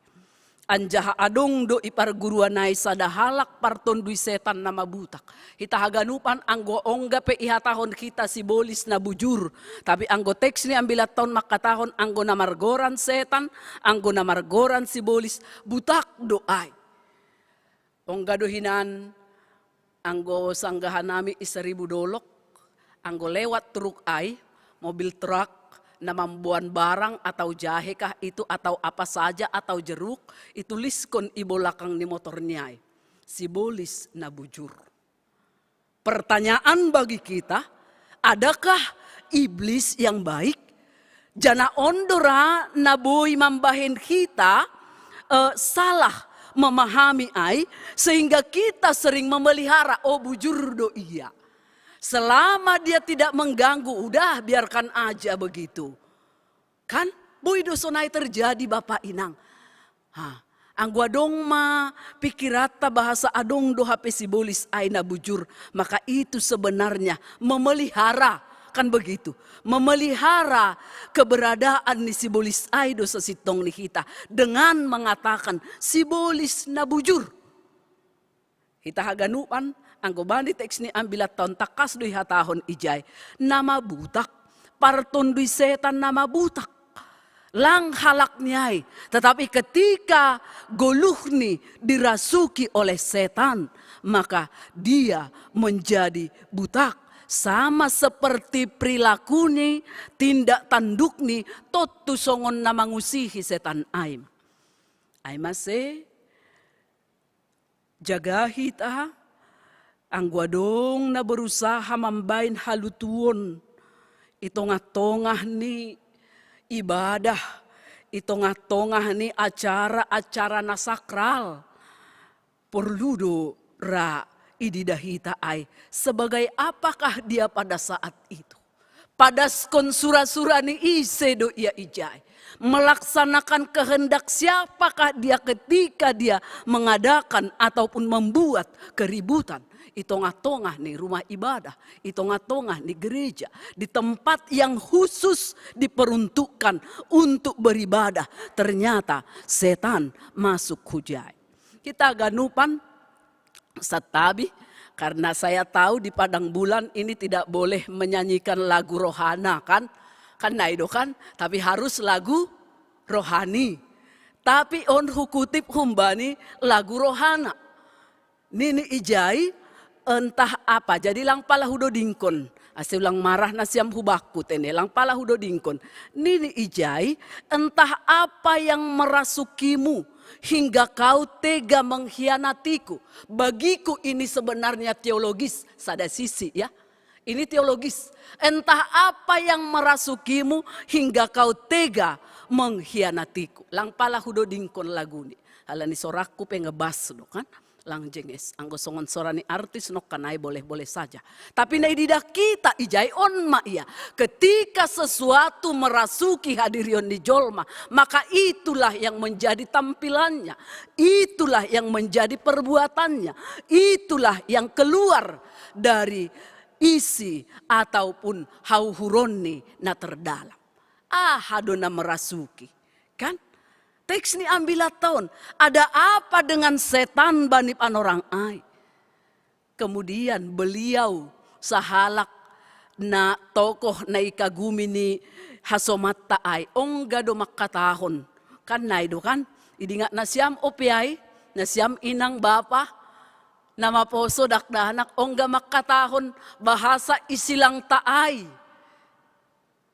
Anjaha adong do i parguruan ai sada halak partondui setan na mabutak. Hita haganupan anggo ongga pe ihatahon hita sibolis na bujur. Tapi anggo teks ni ambilat taon mangkatahon anggo na margoran setan, anggo na margoran sibolis, butak do ai. Ongga do hinan anggo sanggahanami i Seribu Dolok, anggo lewat truk ai, mobil truk na mamboan barang atau jahe kah itu atau apa saja atau jeruk, ituliskon i bolakang ni motorni ai. Sibolis na bujur. Pertanyaan bagi kita, adakah iblis yang baik? Jana on do ra na boi mambahen hita, eh, salah memahami ai, sehingga kita sering memelihara, oh bujur do ia. Selama dia tidak mengganggu, udah biarkan aja begitu. Kan? Boi do sonai terjadi Bapak Inang. Ha, anggo adong ma pikiranta bahasa adong do hape sibolis ai na bujur, maka itu sebenarnya memelihara, kan begitu. Memelihara keberadaan ni sibolis ai do sasintong ni hita dengan mengatakan sibolis na bujur. Hita haganupan, anggo bani teks ni ambilat taon tangkas do ihatahon ijai, na mabutak, partondui setan na mabutak. Lang halak ni ai, tetapi ketika goluhni dirasuki oleh setan, maka dia menjadi butak. Sama seperti perilakuni, tindak tandukni, tontu songon na mangusihi setan ai. Ai mase, jaga hita, anggo adong na berusaha mambahen halutuon i tongah-tongah ni ibadah, i tongah-tongah ni acara-acara na sakral. Porlu do ra ididah hita ai, sebagai apakah dia pada saat itu. Padaskon sura-sura ni ise do ia ijai. Melaksanakan kehendak siapakah dia ketika dia mengadakan ataupun membuat keributan i tongah-tongah ni rumah ibadah, i tongah-tongah ni gereja, di tempat yang khusus diperuntukkan untuk beribadah. Ternyata setan masuk hujai. Hita haganupan, santabi, karena saya tahu di Padang Bulan ini tidak boleh menyanyikan lagu rohana, kan? Kan nai do kan? Tapi harus lagu rohani. Tapi on hukutip humbani lagu rohana. Nini ijai, entah apa, jadi lang pala hudodingkon. Ase ulang marah nasiam hubakku tene, lang pala hudodingkon. Nini ijai, entah apa yang merasukimu hingga kau tega mengkhianatiku. Bagiku ini sebenarnya teologis, sada sisi ya. Ini teologis. Entah apa yang merasukimu hingga kau tega mengkhianatiku. Lang pala hudodingkon lagu ni. Ala ni sorakku pengebas do kan. Lang jenges. Anggo songon sora ni artis nokkanai boleh-boleh saja. Tapi na ididah kita ijai on ma ia. Ketika sesuatu merasuki hadirion ni jolma, maka itulah yang menjadi tampilannya. Itulah yang menjadi perbuatannya. Itulah yang keluar dari isi ataupun hauhuronni na terdalam. Aha do na merasuki? Kan? Teks ni ambilat taon. Ada apa dengan setan bani panorang ai? Kemudian beliau sahalak na tokoh na ikagumi ni hasomatta ai. Ongga do mangkatahon. Kan nai do kan? Idingat nasiam ope ai, nasiam inang bapa, na maposo dakdanak ongga mangkatahon bahasa i silangta ai.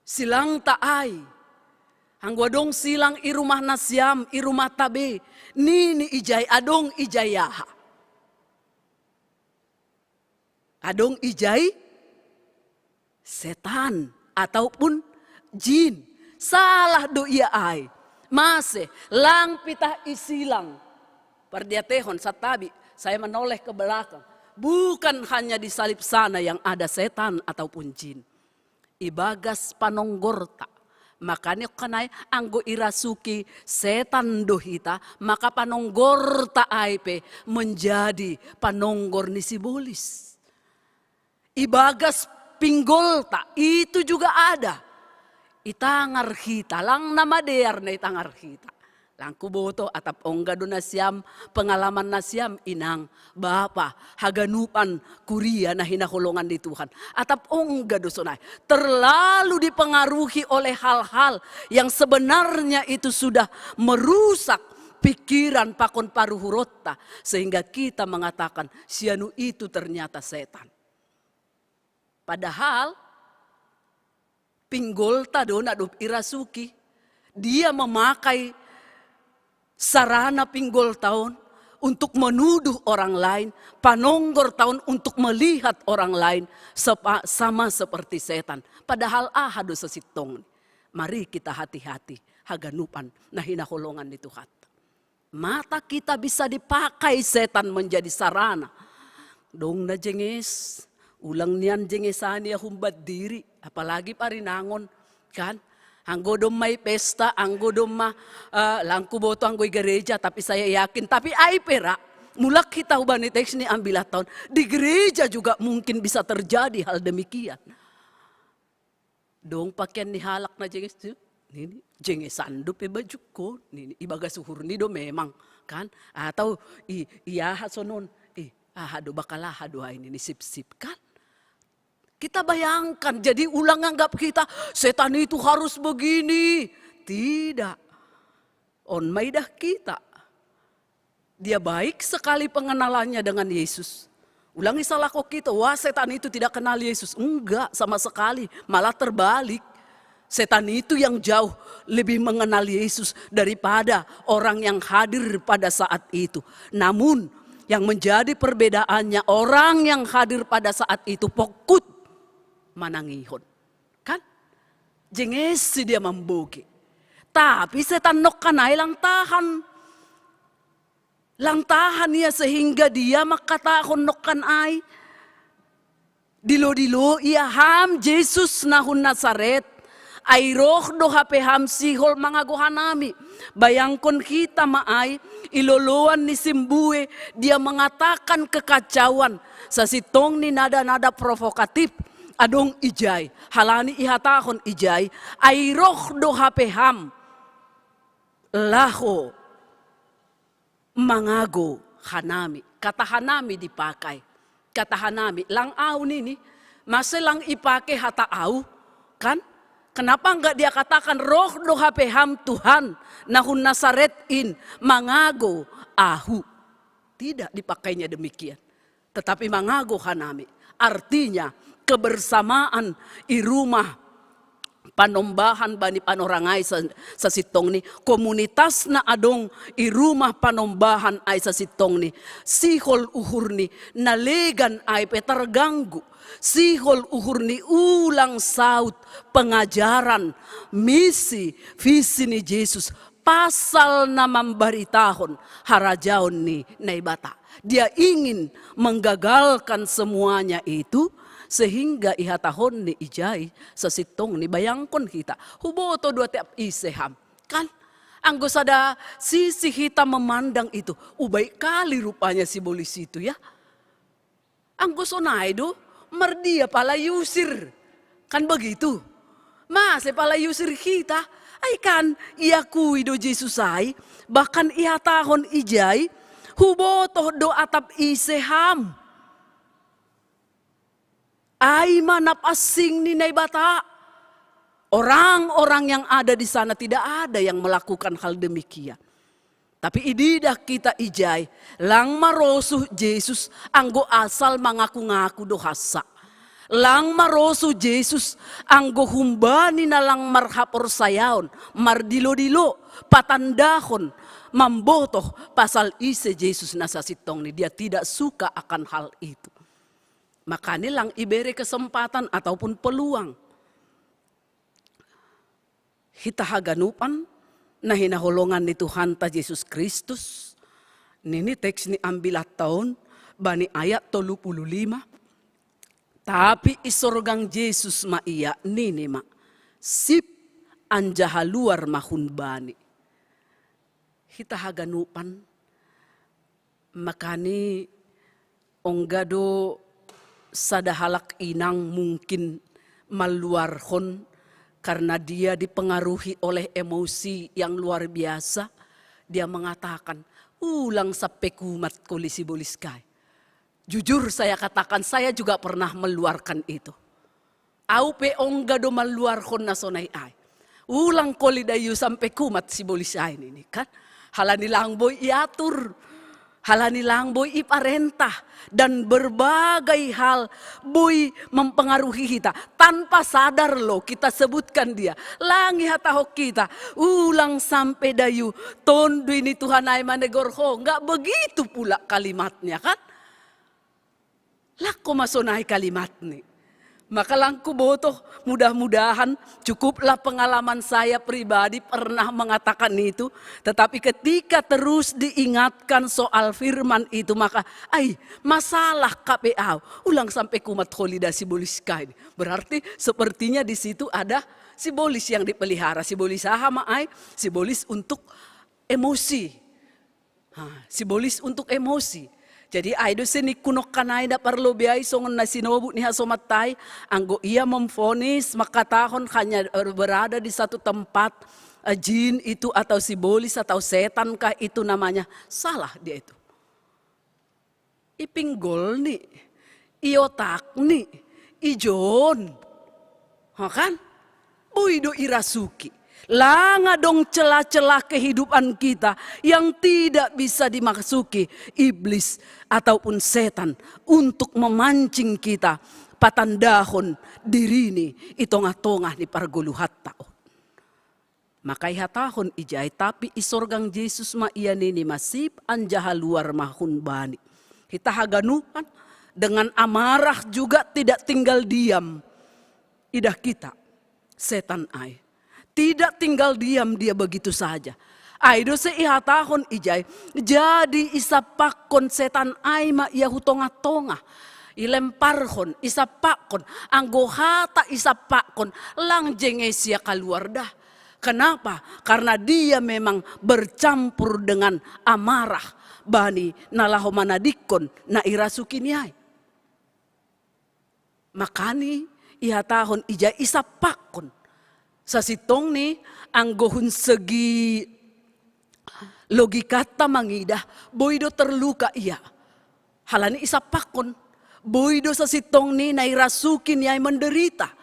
Silangta ai. Anggo adong silang i rumah nasiam, i rumahta be. Nini ijai, adong ijai aha? Adong ijai setan ataupun jin. Salah do ia ai. Mase, lang pitah i silang. Pardiatehon santabi, saya menoleh ke belakang. Bukan hanya di salib sana yang ada setan ataupun jin. Ibagas panonggorta. Makanya kanai anggo irasuki setan do hita, maka panonggorta ai pe menjadi panonggor ni sibolis. Ibagas pinggolta, itu juga ada. Itangar hita, lang na madear na itangar hita. Lang kuboto atap ongga do nasiam, pengalaman nasiam inang, bapa, haganupan kuria na hinaholongan ni Tuhan. Atap ongga do sonai. Terlalu dipengaruhi oleh hal-hal yang sebenarnya itu sudah merusak pikiran pakon paruhurotta. Sehingga kita mengatakan, sianu itu ternyata setan. Padahal pinggolta do na dob irasuki. Dia memakai sarana pinggolta on untuk menuduh orang lain, panonggorta on untuk melihat orang lain sepa-, sama seperti setan. Padahal aha do sasintongni. Mari kita hati-hati, haganupan na hinaholongan ni Tuhan. Mata kita bisa dipakai setan menjadi sarana. Dong na jenges, ulang nian jengesani ia humbat diri, apalagi parinangon, kan? Anggo domma i pesta, anggo domma, eh, lang kuboto anggo i gereja, tapi saya yakin, tapi ai pe ra, mulak hita hubani teks ni ambilat taon, di gereja juga mungkin bisa terjadi hal demikian. Dong pakean ni halak na jenges tu, nini, jengesan dope bajukko, nini, ibagas uhurni do memang, kan? Atau i, i aha sonon, i, aha do, bakal aha do ai, nini, sip-sip, kan? Kita bayangkan, jadi ulang anggap kita, setan itu harus begini. Tidak. On ma idah kita. Dia baik sekali pengenalannya dengan Yesus. Ulang i salako kita, wah, setan itu tidak kenal Yesus. Enggak, sama sekali. Malah terbalik. Setan itu yang jauh lebih mengenal Yesus daripada orang yang hadir pada saat itu. Namun, yang menjadi perbedaannya, orang yang hadir pada saat itu pokut manangihon. Kan? Jengesi dia mamboge. Tapi setan nokkanai lang tahan. Lang tahan ia sehingga dia mangkatahon nokkanai. Dilo-dilo ia, ham Jesus na hun Nasaret, ai roh do hape ham sihol mangago hanami. Bayangkon hita ma ai, i loloan ni simbue, dia mengatakan kekacauan, sasintong ni nada-nada provokatif, adong ijai, halani ihatahon ijai, ai roh do hape ham laho mangago hanami. Kata hanami dipakai. Kata hanami, lang au nini, mase lang ipake hata au, kan? Kenapa enggak dia katakan, roh do hape ham Tuhan, na hun Nasaret in, mangago ahu? Tidak dipakainya demikian. Tetapi mangago hanami. Artinya, kebersamaan i rumah Panombahan bani panorang ai sa-, sasintongni, komunitas na adong i rumah panombahan ai sasintongni, sihol uhurni, na legan ai pe terganggu, sihol uhurni ulang saut pengajaran, misi, visi ni Jesus, pasal na mambaritahon harajaon ni Naibata. Dia ingin menggagalkan semuanya itu, sehingga ihatahon ni ijai sasintongni, bayangkon hita, huboto do atap ise ham. Kan? Anggo sada sisi hita memandang itu, ubaik kali rupanya sibolis itu ya. Anggo sonai do, mardia pala iusir. Kan begitu. Mase pala iusir hita? Ai kan iakui do Jesus ai, bahkan ihatahon ijai, hubotoh do atap ise ham. Ai ma na pansing ni Naibata. Orang-orang yang ada di sana tidak ada yang melakukan hal demikian. Tapi ididah hita ijai, lang marosuh Jesus anggo asal mangaku-ngaku do hansa. Lang marosuh Jesus anggo humbani na lang marhaporsayaon, mardilo-dilo, patandahon, mambotoh pasal ise Jesus na sasintongni, dia tidak suka akan hal itu. Makanya lang ibere kesempatan ataupun peluang. Hita haganupan na hinaholongan ni Tuhanta Jesus Kristus, nini teks ni ambilatta on bani ayat tolu puluh lima, tapi isorgang Jesus ma ia, nini ma, "Sip, anjaha luar ma hun bani." Hita haganupan, makani ongga do sada halak inang mungkin maluarhon karena dia dipengaruhi oleh emosi yang luar biasa, dia mengatakan, "Ulang sampe kumat koli sibolis kai." Jujur saya katakan, saya juga pernah meluarkan itu. Au pe ongga do maluarhon na sonai ai. "Ulang koli dayu sampe kumat sibolis ai," nini kan. Halani lang boi iatur. Halani lang boi iparentah. Dan berbagai hal boi mempengaruhi hita. Tanpa sadar lo kita sebutkan dia. Lang ihatahon hita, "Ulang sampe dayu, Tonduy ni Tuhan ai manegor ho." Nggak begitu pula kalimatnya kan. Lang ho ma sonai kalimatni. Maka lang hubotoh, mudah-mudahan cukuplah pengalaman saya pribadi pernah mengatakan itu, tetapi ketika terus diingatkan soal firman itu, maka, "Ai, masalah K P A, ulang sampe kumat holi da sibolis kai." Berarti sepertinya di situ ada sibolis yang dipelihara, sibolis aha ma ai, sibolis untuk emosi. Ha, sibolis untuk emosi. Jadi ai do se ningku nongkan ai, nda parlobei ai songon na sinobut ni hasomatta i, anggo ia memvonis mangkatahon hanya, eh, berada di satu tempat, eh, jin itu atau sibolis atau setan kah itu namanya, salah dia itu. I pinggolni, i otakni, i joon. Ha kan? Boi do irasuki. Lang adong celah-celah kehidupan kita yang tidak bisa dimasuki iblis ataupun setan untuk memancing kita patandahon dirini i tongah-tongah ni pargoluhanta on. Maka ihatahon ijai, tapi isorgang Jesus ma ia, nini ma, "Sip, anjaha luar ma hun bani." Hita haganupan, dengan amarah juga tidak tinggal diam. Idah hita, setan ai. Tidak tinggal diam dia begitu saja. Ai do se ihatahon ijai, jadi isampakkon setan ai ma ia hu tongah-tongah. Ilemparhon, isampakkon, anggo hata isampakkon, lang jengesa ia kaluar da. Kenapa? Karena dia memang bercampur dengan amarah bani na laho manadingkon na irasuki ni ai. Makani ihatahon ijai isampakkon. Sasintongni anggo hun segi logikanta mangidah, boi do terluka ia. Halani isampakkon, boi do sasintongni na irasuki ni ai menderita.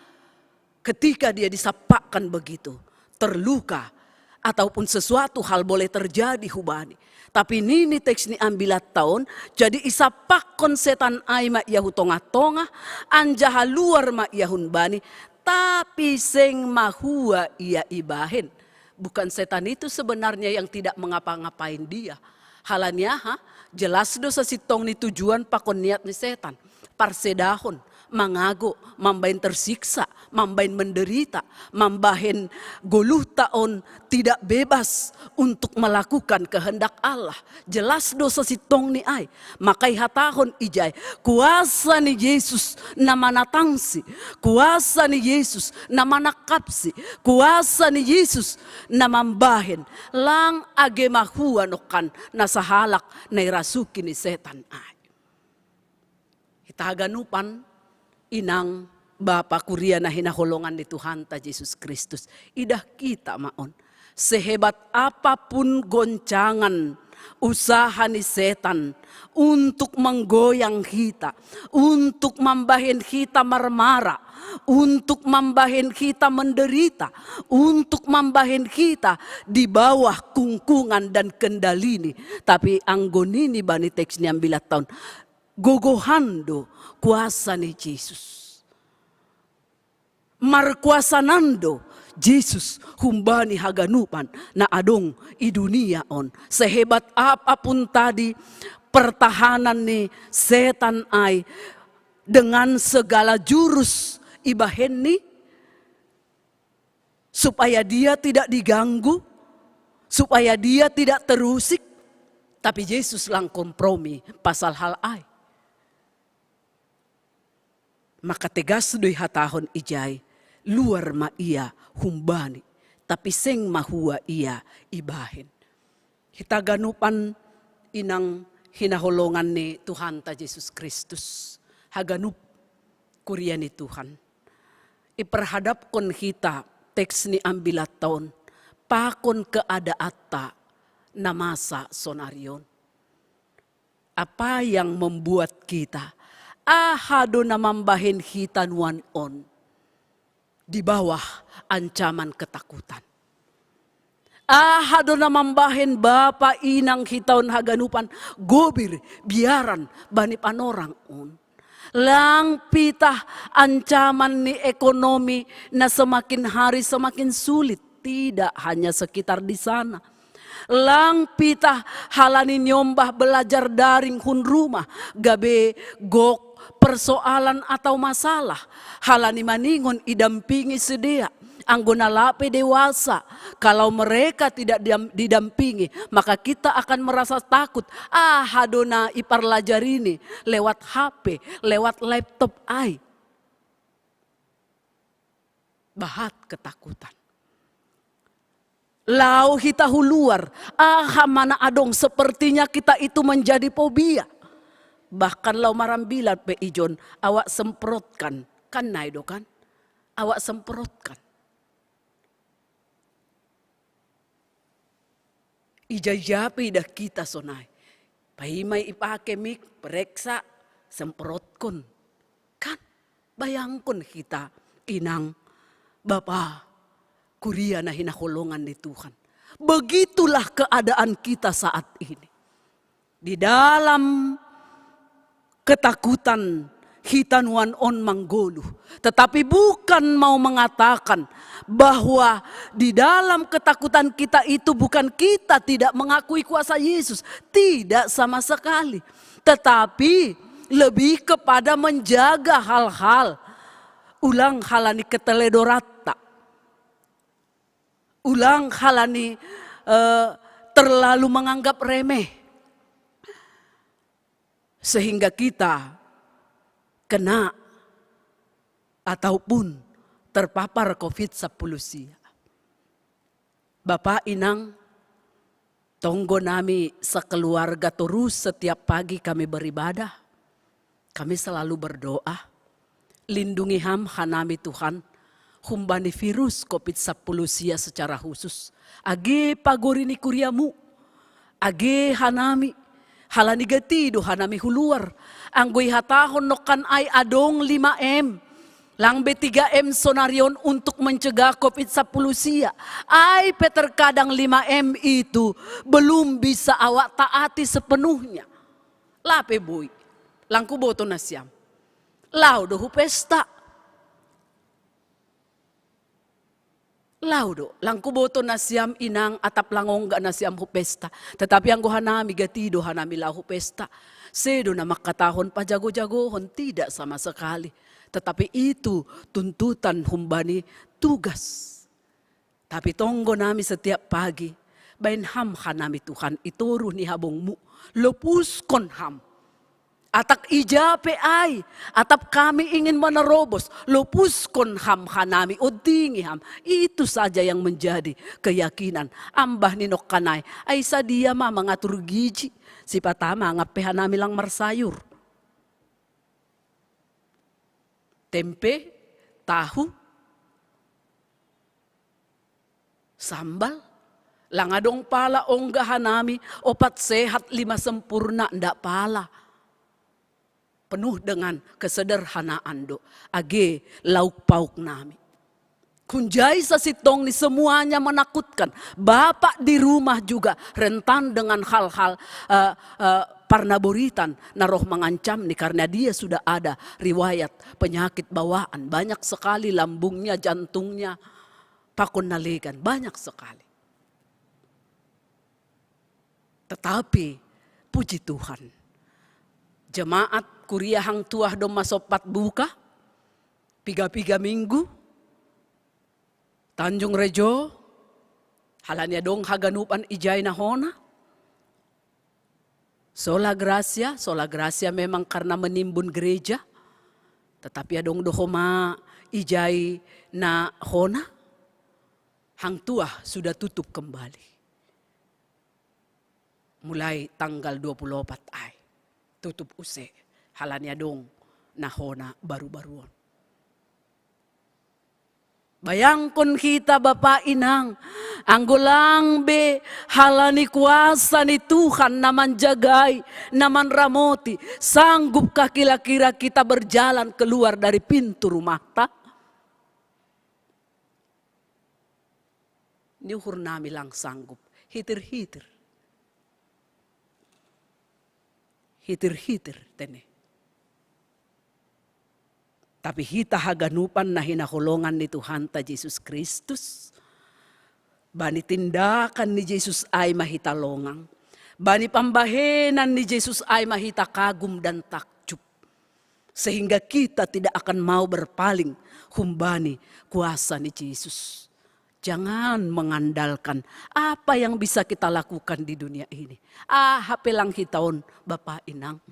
Ketika dia disampakkan begitu, terluka, ataupun sesuatu hal boleh terjadi hubani. Tapi nini teks ni ambilatta on, jadi isampakkon setan ai ma ia hu tongah-tongah, anjaha luar ma ia hun bani, tapi seng mahua ia ibahen. Bukan setan itu sebenarnya yang tidak mengapa-ngapain dia. Halani aha, jelas do sasintong ni tujuan pakon niat ni setan. Parsedahon, mangago, mambahen tersiksa, mambahen menderita, mambahen goluhta on tidak bebas untuk melakukan kehendak Allah. Jelas do sasintong ni ai. Maka ihatahon ijai, kuasa ni Jesus na manatangsi, kuasa ni Jesus na manangkapsi, kuasa ni Jesus na mambahen, lang age mahua nongkan na sahalak na irasuki ni setan ai. Hita haganupan, inang, bapa, kuria na hinaholongan ni Tuhanta Jesus Kristus, idah kita ma on. Sehebat apapun goncangan usaha ni setan untuk menggoyang kita, untuk mambahen kita marmara, untuk mambahen kita menderita, untuk mambahen kita di bawah kungkungan dan kendalini. Tapi anggo nini bani teks ni ambilatta on, gogohan do kuasa ni Jesus. Markuasanan do Jesus humbani haganupan na adong i dunia on. Sehebat apapun tadi pertahanan ni setan ai, dengan segala jurus ibahenni, supaya dia tidak diganggu, supaya dia tidak terusik. Tapi Jesus lang kompromi pasal hal ai. Maka tegas do ihatahon ijai, luar ma ia humbani, tapi seng mahua ia ibahen. Hita haganupan, inang, hinaholongan ni Tuhanta Jesus Kristus, haganup kuria ni Tuhan. Iperhadapkon hita teks ni ambilatta on pakon keadaanta na masa sonari on. Apa yang membuat kita, aha do na mambahen hita nuan on di bawah ancaman ketakutan? Aha do na mambahen bapa inang hita on haganupan gobir biaran bani panorang on? Lang pitah ancaman ni ekonomi na semakin hari semakin sulit, tidak hanya sekitar di sana. Lang pitah halani niombah belajar daring hun rumah, gabe gok persoalan atau masalah, halani maningon idampingi sidea. Anggo na lape dewasa, kalau mereka tidak diam-, didampingi, maka kita akan merasa takut. Aha do na iparlajarini lewat H P, lewat laptop ai. Bahat ketakutan. Lao hita huluar, aha ma na adong, sepertinya kita itu menjadi fobia. Bahkan lao marambilan pe ijon, awak semprotkan. Kan nai do kan? Awak semprotkan. Ija-ija pe idah kita sonai. Paima ipake mik, pereksa, semprotkon. Kan? Bayangkon hita, inang, bapa, kuria na hinaholongan ni Tuhan. Begitulah keadaan kita saat ini. Di dalam ketakutan hita nuan on manggoluh. Tetapi bukan mau mengatakan bahwa di dalam ketakutan kita itu bukan kita tidak mengakui kuasa Yesus. Tidak sama sekali. Tetapi lebih kepada menjaga hal-hal. Ulang halani keteledoratta. Ulang halani, eh, terlalu menganggap remeh. Sehingga kita kena ataupun terpapar covid sepuluh sia. Bapa, inang, tonggo nami sekeluarga torus setiap pagi kami beribadah. Kami selalu berdoa. Lindungi ham hanami Tuhan, humbani virus covid sepuluh sia secara khusus. Age pagori ni kuriamu, age hanami, halani gati do hanami huluar. Anggo ihatahon nongkan ai adong lima M. Lang be tiga M sonari on untuk mencegah covid sepuluh sia. Ai pe terkadang lima M itu belum bisa awak taati sepenuhnya. Lape boi, lang kuboto nasiam. Lao do hu pesta. Lau do, lang kuboto nasiam inang atap lang ongga nasiam hu pesta. Tetapi anggo hanami gati do hanami lau hu pesta. Sedo na mangkatahon pajago-jagohon, tidak sama sekali. Tetapi itu tuntutan humbani tugas. Tapi tonggo nami setiap pagi, baen ham hanami Tuhan i toruh ni habongmu, lopuskon ham. Atap ija pe ai, atap kami ingin menerobos, lopuskon ham hanami, ondingi ham. Itu saja yang menjadi keyakinan. Ambah ni nongkanai, ai sadia ma mangatur gizi, sipata mangap pe hanami lang marsayur. Tempe, tahu, sambal, lang adong pala ongga hanami, opat sehat lima sempurna, ndak pala. Penuh dengan kesederhanaan do, age lauk pauk nami. Hunjai sasintong ni semuanya menakutkan. Bapak di rumah juga rentan dengan hal-hal uh, uh, parnaboritan na roh mangancam ni, karena dia sudah ada riwayat penyakit bawaan. Banyak sekali lambungnya, jantungnya, pakon na legan. Banyak sekali. Tetapi puji Tuhan, jemaat kuria hang tuah domma sompat buka, piga-piga minggu, Tanjung Rejo, halani adong haganupan ijai na hona. Sola Gracia, Sola Gracia memang karena menimbun gereja, tetapi adong do homa ijai na hona. Hang tuah sudah tutup kembali. Mulai tanggal dua puluh opat ai, tutup use, halani adong na hona baru-baruon. Bayangkon hita bapa inang, anggo lang be halani kuasa ni Tuhan na manjagai, na manramoti, sanggupkah kira-kira kita berjalan keluar dari pintu rumahta? Ni uhur nami lang sanggup, hitir-hitir. Hitir-hitir tene. Tapi hita haganupan na hinaholongan ni Tuhanta Jesus Kristus, bani tindakan ni Jesus ai ma hita longang, bani pambahenan ni Jesus ai ma hita kagum dan takjub. Sehingga kita tidak akan mau berpaling humbani kuasa ni Jesus. Jangan mengandalkan apa yang bisa kita lakukan di dunia ini. Aha pe lang hita on, bapa inang.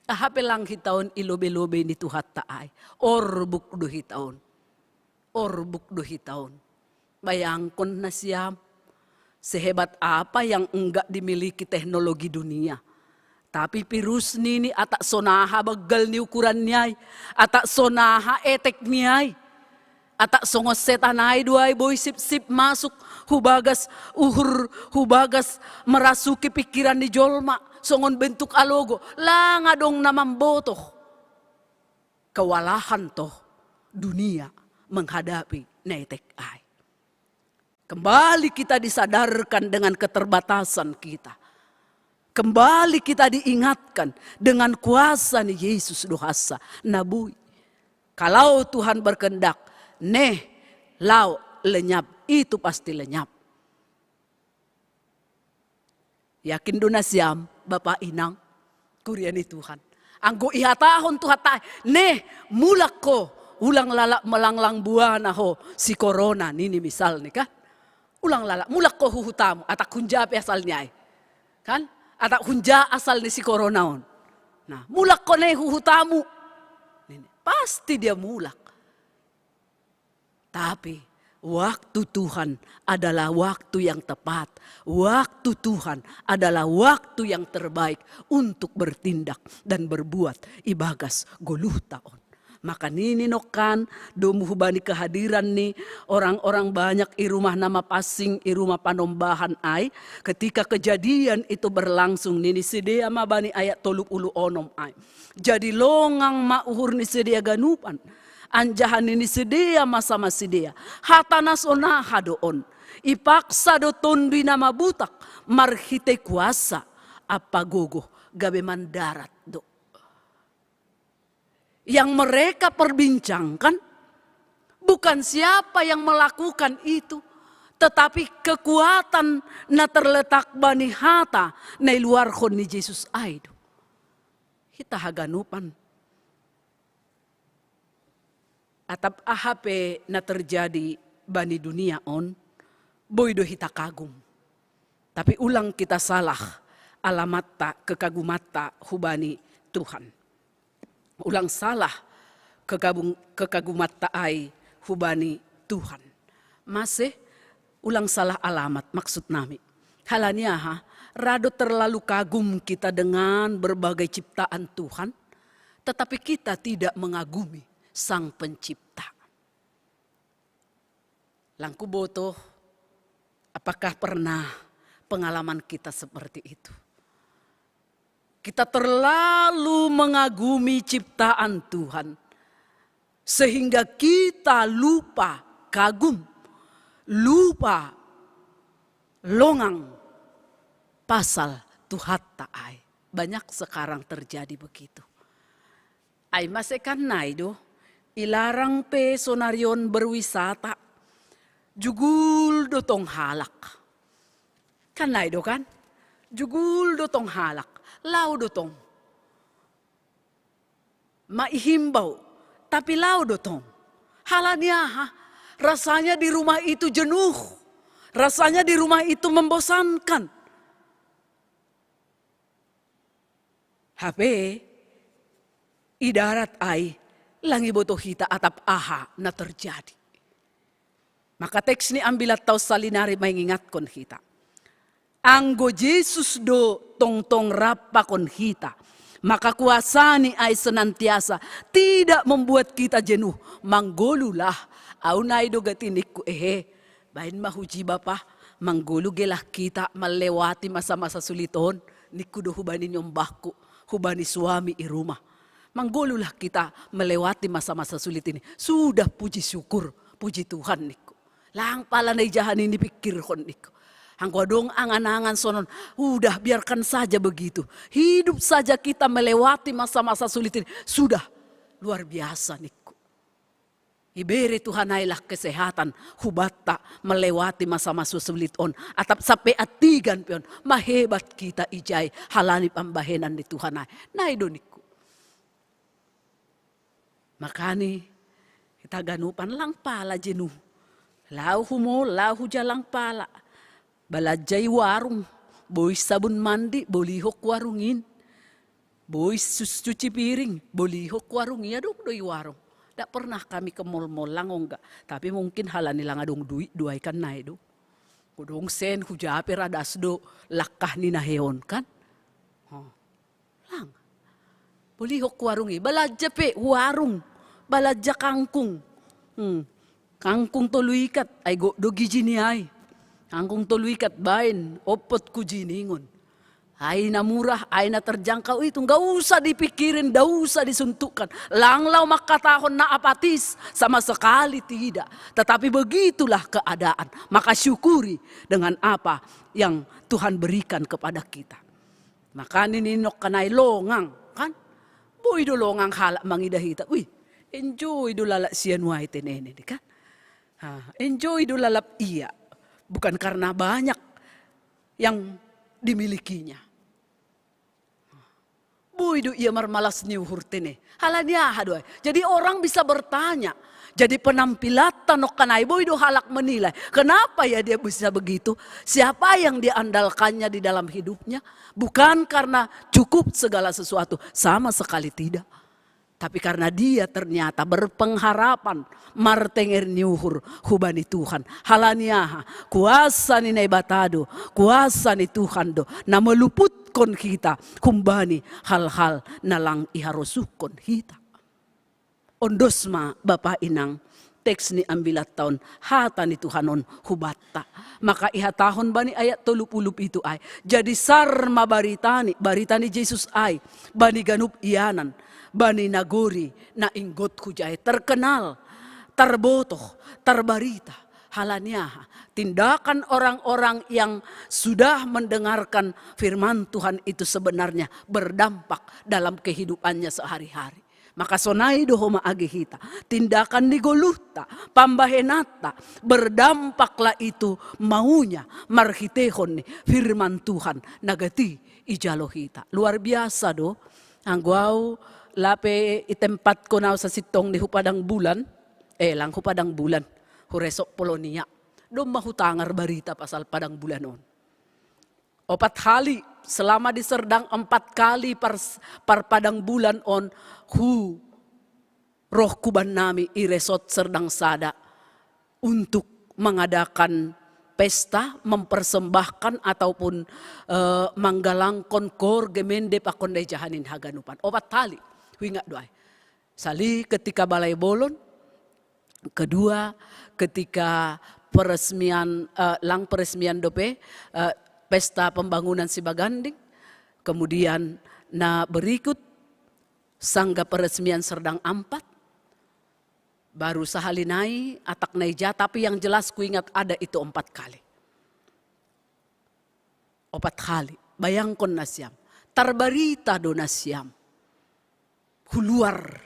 Aha pe lang hita on i lobe-lobe ni Tuhanta ai. Orbuk do hita on. Orbuk do hita on. Bayangkon nasiam, sehebat apa yang enggak dimiliki teknologi dunia. Tapi virus nini atak sonaha baggal ni ukuran ni ai, atak sonaha etek ni ai. Atak songon setan ai do ai boi sip-sip masuk hubagas uhur, hubagas merasuki pikiran ni jolma songon bentuk alogo, lang adong na mambotoh kewalahan toh dunia menghadapi na etek ai. Kembali kita disadarkan dengan keterbatasan kita. Kembali kita diingatkan dengan kuasa ni Yesus do hansa na boi. Kalau Tuhan berkehendak, neh, laho, lenyap, itu pasti lenyap. Yakin do nasiam, bapa inang, kuria ni Tuhan. Anggo ihatahon Tuhanta, neh, mulak ho, ulang lalap melanglang buana ho, si korona, nini misal ni kan. Ulang lalap, mulak ho hu hutamu, atak hunja pe asal ni ai. Kan? Atak hunja asal ni si korona on. Nah, mulak ho neh hu hutamu. Nini, pasti dia mulak. Tapi waktu Tuhan adalah waktu yang tepat. Waktu Tuhan adalah waktu yang terbaik untuk bertindak dan berbuat ibagas goluhta on. Maka nini nongkan, domu hubani kehadiran ni orang-orang banyak i rumah na mapansing, i rumah panombahan ai, ketika kejadian itu berlangsung, nini sidea ma bani ayat tolu puluh onom ai. Jadi longang ma uhur ni sidea ganupan. Anjaha nini sidea ma sama sidea, hata na sonaha do on. Ipaksa do Tonduy Na Mabutak marhitei kuasa ampa gogoh, gabe mandarat do. Yang mereka perbincangkan, Bukan siapa yang melakukan itu, tetapi kekuatan na terletak bani hata na iluarhon ni Jesus ai do. Hita haganupan, atap aha pe na terjadi bani dunia on, boi do hita kagum. Tapi ulang kita salah alamatta, kekagumatta hubani Tuhan. Ulang salah kekagum-, kekagumatta ai hubani Tuhan. Mase ulang salah alamat, maksud nami. Halani aha? Ra do terlalu kagum kita dengan berbagai ciptaan Tuhan, tetapi kita tidak mengagumi Sang Pencipta. Lang kuboto, apakah pernah pengalaman kita seperti itu? Kita terlalu mengagumi ciptaan Tuhan, sehingga kita lupa kagum, lupa longang pasal Tuhatta ai. Banyak sekarang terjadi begitu. Ai mase kan nai do, ilarang pe sonari on berwisata, jugul do tong halak. Kan nai do kan? Jugul do tong halak, lao do tong. Ma ihimbau, tapi lao do tong. Halani aha? Rasanya di rumah itu jenuh. Rasanya di rumah itu membosankan. Hape, i darat ai, lang iboto hita atap aha na terjadi. Maka teks ni Ambilat Taon salinari mangingatkon hita. Anggo Jesus do tongtong rap pakon hita, maka kuasani ai senantiasa tidak membuat kita jenuh. Manggolulah, au nai do gati ningku, ehe, baen ma huji Bapa, manggolu gelah kita melewati masa-masa sulit on, ningku do hubani nyombahku, hubani suami i rumah. Manggolulah kita melewati masa-masa sulit ini. Sudah, puji syukur, puji Tuhan ningku. Lang pala na ija hami nipikirhon ningku. Anggo adong angan-angan sonon, udah biarkan saja begitu. Hidup saja kita melewati masa-masa sulit ini. Sudah, luar biasa ningku. Ibere Tuhan ai lah kesehatan hubanta melewati masa-masa sulit on. Atap sampe antigan pe on, mahebat kita ijai halani pambahenan ni Tuhan ai. Nai do ningku. Makani, hita ganupan lang pala jenuh. Lao hu mall, lao hu jalang pala. Balanja i warung, bois sabun mandi, bolihon warung in. Bois sus cuci piring, bolihon warung i, adong do i warung. Ndak pernah kami ke mall-mall, lang ongga. Tapi mungkin halani lang adong duit do ai kan nai do. Godang sen hujaha pe ra das do langkah ni na hehe on kan. Oh. Lang. Bolihon warung i, balanja pe warung, balanja kangkung. Hmm. Kangkung tolu ikat, ai gok do gizi ni ai. Kangkung tolu ikat baen, ompot ku jiningon. Ai na murah, ai na terjangkau itu, nggak usah dipikirin, nggak usah disuntukkan. Lang lao mangkatahon na apatis, sama sekali tidak. Tetapi begitulah keadaan. Maka syukuri dengan apa yang Tuhan berikan kepada kita. Makani ninna nangkin nai longang, kan? Boi do longang halak mangida hita. Wih, enjoy do lalap si anu ai tenena, kan? Ha, enjoy do lalap ia. Bukan karena banyak yang dimilikinya. Boi do ia marmalas ni uhur tene. Halani aha do ai? Jadi orang bisa bertanya. Jadi penampilatta nangkin nai boi do halak menilai. Kenapa ya dia bisa begitu? Siapa yang diandalkannya di dalam hidupnya? Bukan karena cukup segala sesuatu. Sama sekali tidak. Tapi karena dia ternyata berpengharapan martenger ni uhur hubani Tuhan. Halani aha? Kuasa ni Naibata do, kuasa ni Tuhan do na maluputkon hita humbani hal-hal na lang iharosuhkon hita. On dos ma, Bapa Inang, teks ni Ambilat Taon, hata ni Tuhan on hubanta. Maka ihatahon bani ayat tolu pulu pitu ai. Jadi sar ma barita ni, barita ni Jesus ai, bani ganup ianan, bani nagori na inggot hujae, terkenal, tarbotoh, tarbarita. Halani aha? Tindakan orang-orang yang sudah mendengarkan firman Tuhan itu sebenarnya berdampak dalam kehidupannya sehari-hari. Maka sonai do homa age hita, tindakan ni goluhta, pambahenanta, berdampaklah itu maunya marhitehon ni firman Tuhan na gati ijalo hita. Luar biasa do, anggo au lape itempatko nau sasintong ni hu padang bulan, eh, lang hu padang bulan, hu resort Polonia. Domma hutangar barita pasal padang bulan on. Opat hali, selama di Serdang empat kali par, par padang bulan on, hu roh kuban nami i resort Serdang sada untuk mengadakan pesta, mempersembahkan ataupun eh, manggalangkon koor gemende pakon dai jahanin haganupan. Opat hali, huingat do ai. Sali ketika balai bolon, kedua ketika peresmian eh, lang peresmian dope eh, pesta pembangunan Sibaganding, kemudian na berikut sangga peresmian Serdang ampat, baru sahali nai atak nai ja, tapi yang jelas kuingat ada itu empat kali. Opat hali. Bayangkon nasiam. Tarbarita do nasiam. Huluar.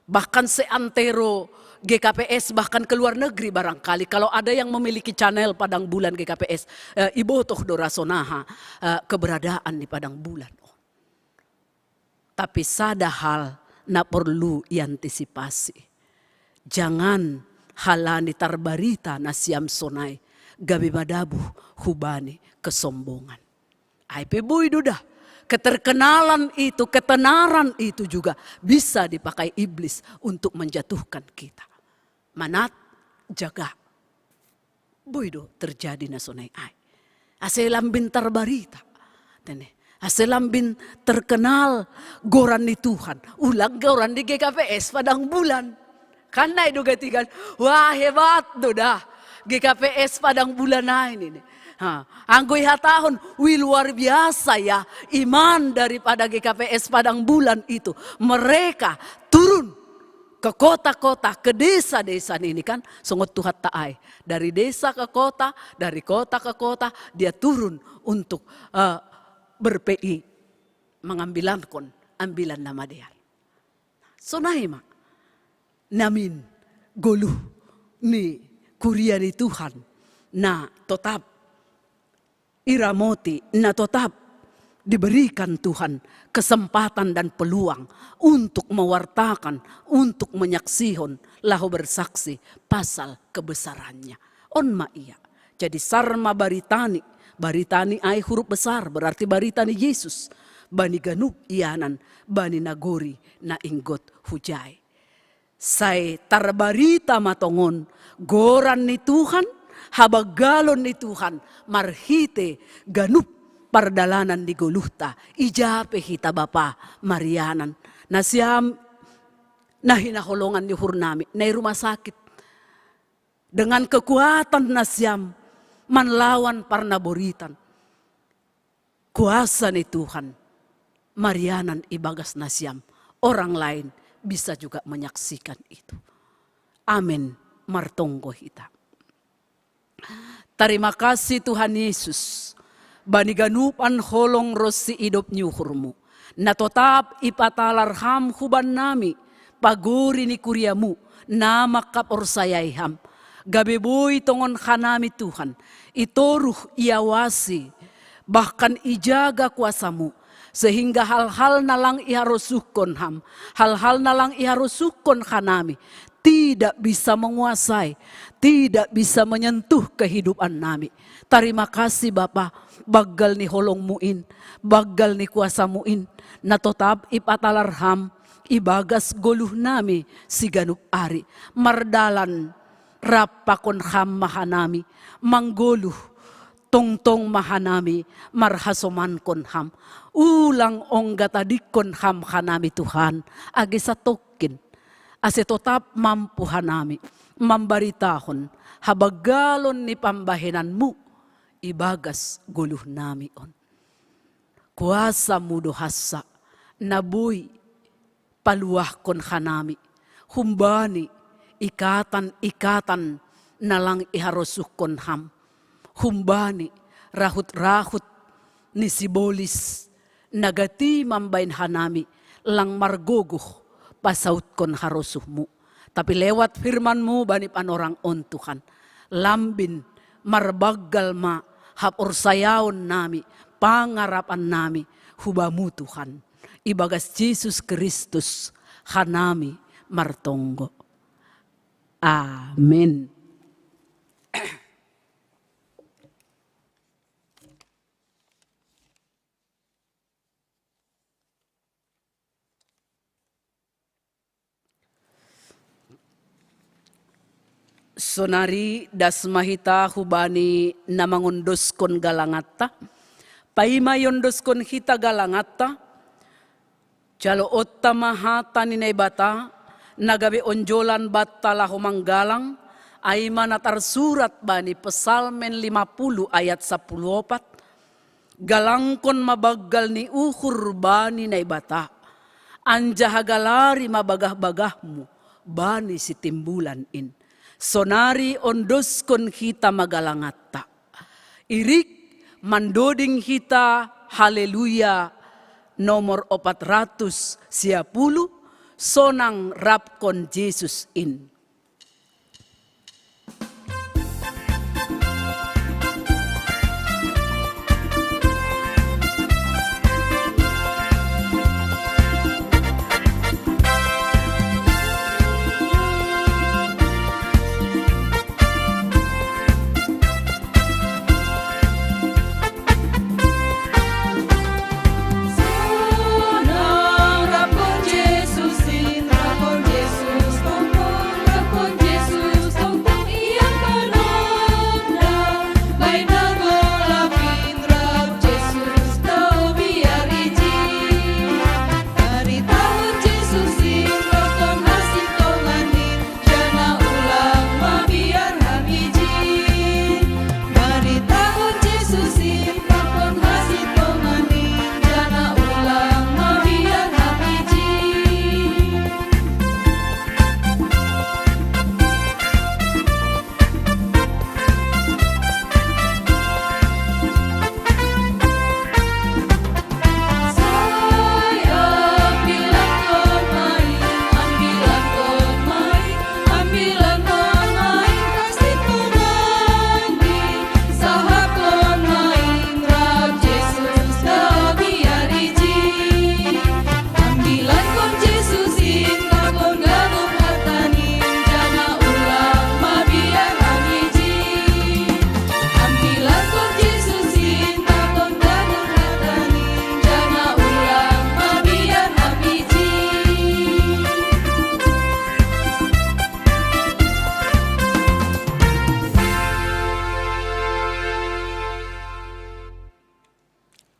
Bahkan seantero G K P S, bahkan ke luar negeri barangkali. Kalau ada yang memiliki channel Padang Bulan G K P S, eh, ibotoh do rasonaha eh, keberadaan di Padang Bulan. Tapi sada hal na perlu iantisipasi. Jangan halani tarbarita nasiam sonai gabe madabuh hubani kesombongan. Ai pe boi do dah, keterkenalan itu, ketenaran itu juga bisa dipakai iblis untuk menjatuhkan kita. Manat, jaga. Boi do terjadi na sonai ai. Ase lambin tarbarita. Tene. Ase lambin terkenal goran ni Tuhan. Ulang goran di G K P S Padang Bulan. Kan nai do gatigan. Wah, hebat do dah. G K P S Padang Bulan ai nini. Ha, anggo ihatahon, wih, luar biasa ya iman daripada G K P S Padang Bulan itu. Mereka turun ke kota-kota, ke desa-desa nini kan, songon Tuhan ta ai. Dari desa ke kota, dari kota ke kota, dia turun untuk eh, ber-P I, mengambilankon ambilan na madear. Sonai ma namin goluh ni kuria ni Tuhan na totap iramoti, na totap diberikan Tuhan kesempatan dan peluang untuk mewartakan, untuk menyaksihon, laho bersaksi pasal kebesarannya. On ma ia. Jadi sar ma baritani, baritani ai huruf besar, berarti baritani Yesus. Bani ganup ianan, bani nagori na inggot hujai. Sai tarbarita ma tongon goran ni Tuhan, habanggalon ni Tuhan, marhite ganup pardalanan ni goluhta, ija pe hita Bapa marianan. Nasiam na hinaholongan ni uhurnami, na i rumah sakit, dengan kekuatan nasiam manlawan parnaboritan. Kuasa ni Tuhan marianan ibagas nasiam, orang lain bisa juga menyaksikan itu. Amin. Martonggo hita. Tarima kasih Tuhan Yesus, bani ganupan holong ronsi idop ni uhurmu, na totap ipatalar ham hubannami, pagori ni kuriamu, na mangkaporsayai ham. Gabe boi tongon hanami Tuhan, itoruh, iawasi, bahkan ijaga kuasamu, sehingga hal-hal na lang iharosuhkon ham, hal-hal na lang iharosuhkon hanami, tidak bisa menguasai, tidak bisa menyentuh kehidupan nami. Tarima kasih Bapa, banggal ni holongmu in, banggal ni kuasamu in, na totap ipatalar ham ibagas goluh nami siganup ari. Mardalan rap pakon ham ma hanami, manggoluh tongtong ma hanami marhasomankon ham. Ulang ongga tadingkon ham hanami Tuhan, age satongkin, ase totap mampu hanami mambaritahon habanggalon ni pambahenanmu ibagas goluh nami on. Kuasamu do hansa na boi paluahkon hanami humbani ikatan-ikatan na lang iharosuhkon ham, humbani rahut-rahut ni sibolis na gati mambahen hanami lang margogoh pasautkon harosuhmu. Tapi lewat firmanmu bani panorang on Tuhan, lambin marbaggal ma haporsayaon nami, pangarapan nami hu bamu Tuhan. Ibagas Jesus Kristus hanami martonggo. Amin. Sonari das ma hita hubani na mangondoskon galangatta. Paima iondoskon hita galangatta, jaloonta ma hata ni Naibata na gabe onjolan banta laho manggalang, ai ma na tarsurat bani Psalmen lima puluh ayat sapuluh opat. Galangkon ma banggal ni uhur bani Naibata, anjaha galari ma bagah-bagahmu bani sitimbulan in. Sonari ondoskon hita ma galangatta. Irik mandoding hita Haleluya nomor opat ratus sia puluh, sonang rapkon Jesus in.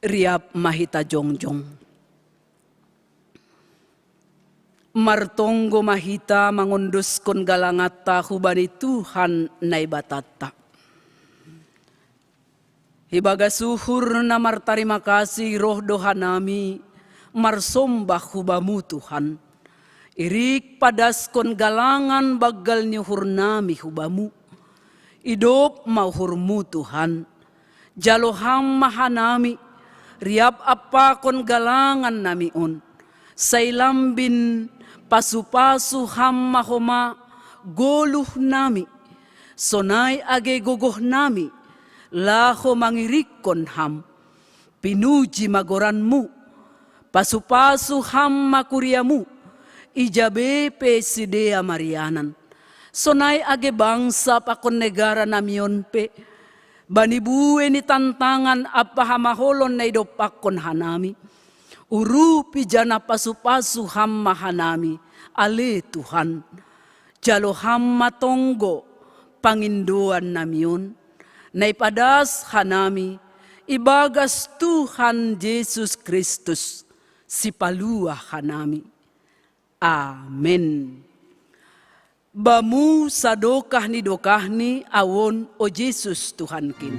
Riap ma hita jongjong. Martonggo ma hita mangondoskon galangatta hubani Tuhan Naibatatta. Ibagas uhur na martarima kasih roh do hanami marsombah hu Bamu Tuhan. Irik padaskon galangan banggal ni uhurnami hu Bamu. Idop ma uhurMu Tuhan. Jalo Ham ma hanami, riap ampakon galangannami on. Sai lambin pasupasu Ham ma homa goluhnami. Sonai age gogohnami laho mangirikkon Ham. Pinuji ma goranMu. Pasupasu Ham ma kuriaMu, ija be pe sidea marianan. Sonai age bangsa pakon negaranami on pe, bani buei ni tantangan ampa hamaolon na idompakkon hanami. Urupi janah pasupasu Ham ma hanami, ale Tuhan. Jalo Ham ma tonggo pangindoannami on, na ipadas hanami ibagas Tuhan Jesus Kristus, Sipalua hanami. Amen. Bamu sadokah ni dokahni Ahu on, o Jesus Tuhankin.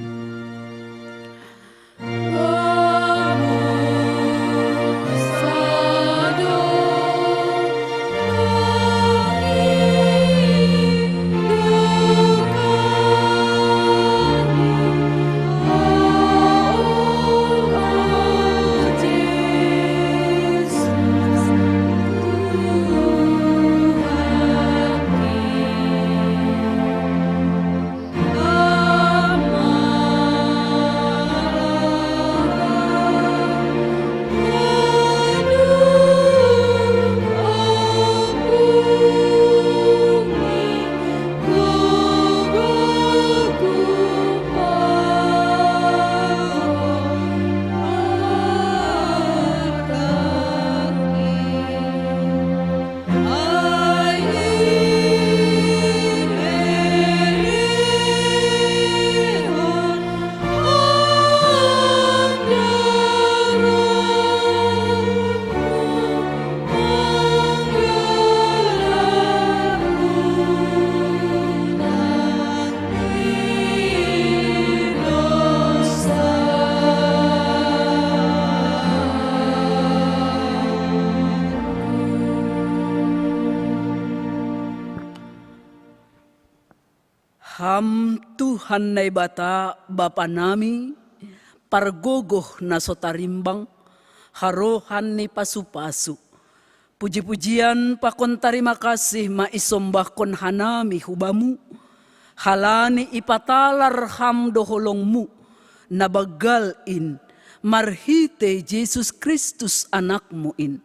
Ham Tuhan Naibata Bapa nami, pargogoh na so tarimbang, harohan ni pasu-pasu. Puji-pujian pakon tarima kasih ma isombahkon hanami hu Bamu, halani ipatalar Ham do holongMu, na banggal in, marhitei Jesus Kristus AnakMu in.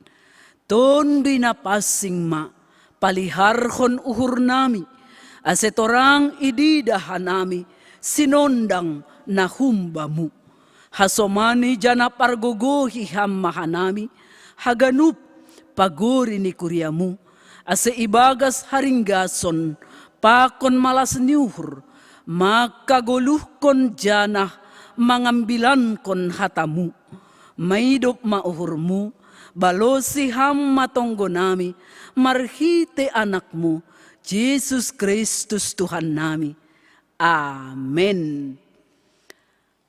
Tonduy na pansing ma, paliharhon uhur nami, ase torang ididah hanami sinondang na hum Bamu. Hasomani janah pargogohi Ham ma hanami, haganup pagori ni kuriaMu, ase ibagas haringgason pakon malas ni uhur, mangkagoluhkon janah mangambilankon hataMu. Maidop ma uhurMu, balosi Ham ma tonggo nami, marhitei AnakMu, Jesus Kristus Tuhan nami. Amen.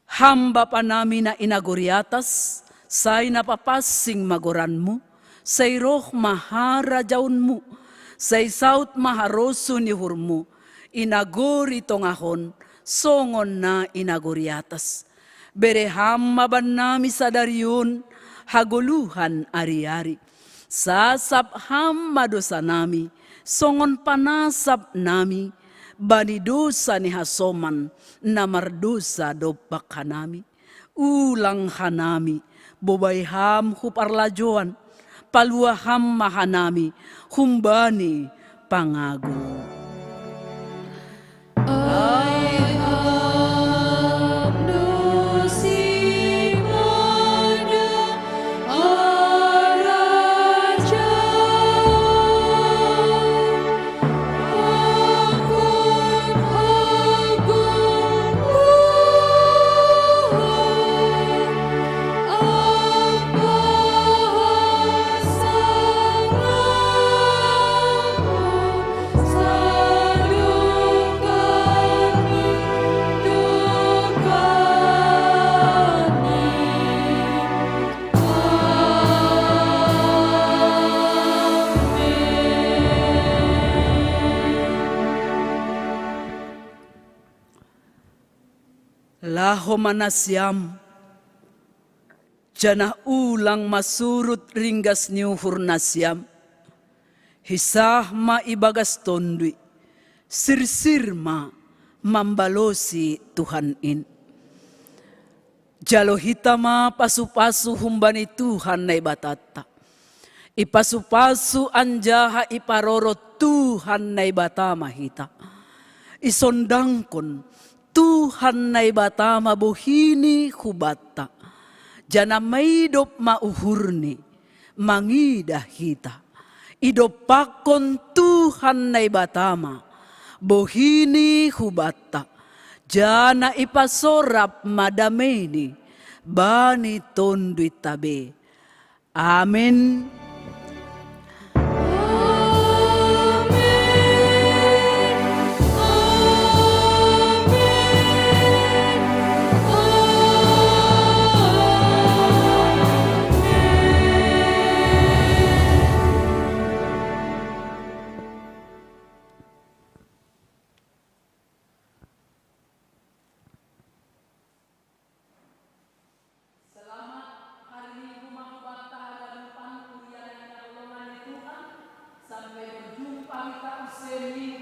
Ham Bapa nami na i nagori atas, sai na papansing ma goranMu, sai roh ma harajaonMu, sai saut ma harosuh ni uhurMu, i nagori tongah on, songon na i nagori atas. Bere Ham ma bannami sadari on hagoluhan ari-ari. Sasap Ham ma dousa nami, songon panasap nami bani dousa ni hasoman na mardousa dompak hanami. Ulang hanami bobai Ham hu parlajouan, palua Ham ma hanami humbani pangago. Laho ma nasiam, janah ulang ma surut ringgas ni uhur nasiam, hisah ma ibagas tonduy, sirsir ma mambalosi Tuhan in. Jalo hita ma pasu-pasu humbani Tuhan Naibatanta. Ipasu-pasu anjaha iparorot Tuhan Naibata ma hita. Isondangkon Tuhan Naibata ma bohini hubanta, janah maidop ma uhurni mangidah hita. Idompakkon Tuhan Naibata ma bohini hubanta, janah ipasorap ma dameini bani tonduy tabe. Amen. Selamat hari Minggu ma hubanta haganupan, kuria na hinaholongan ni Tuhan. Sampai berjumpa hita use minggu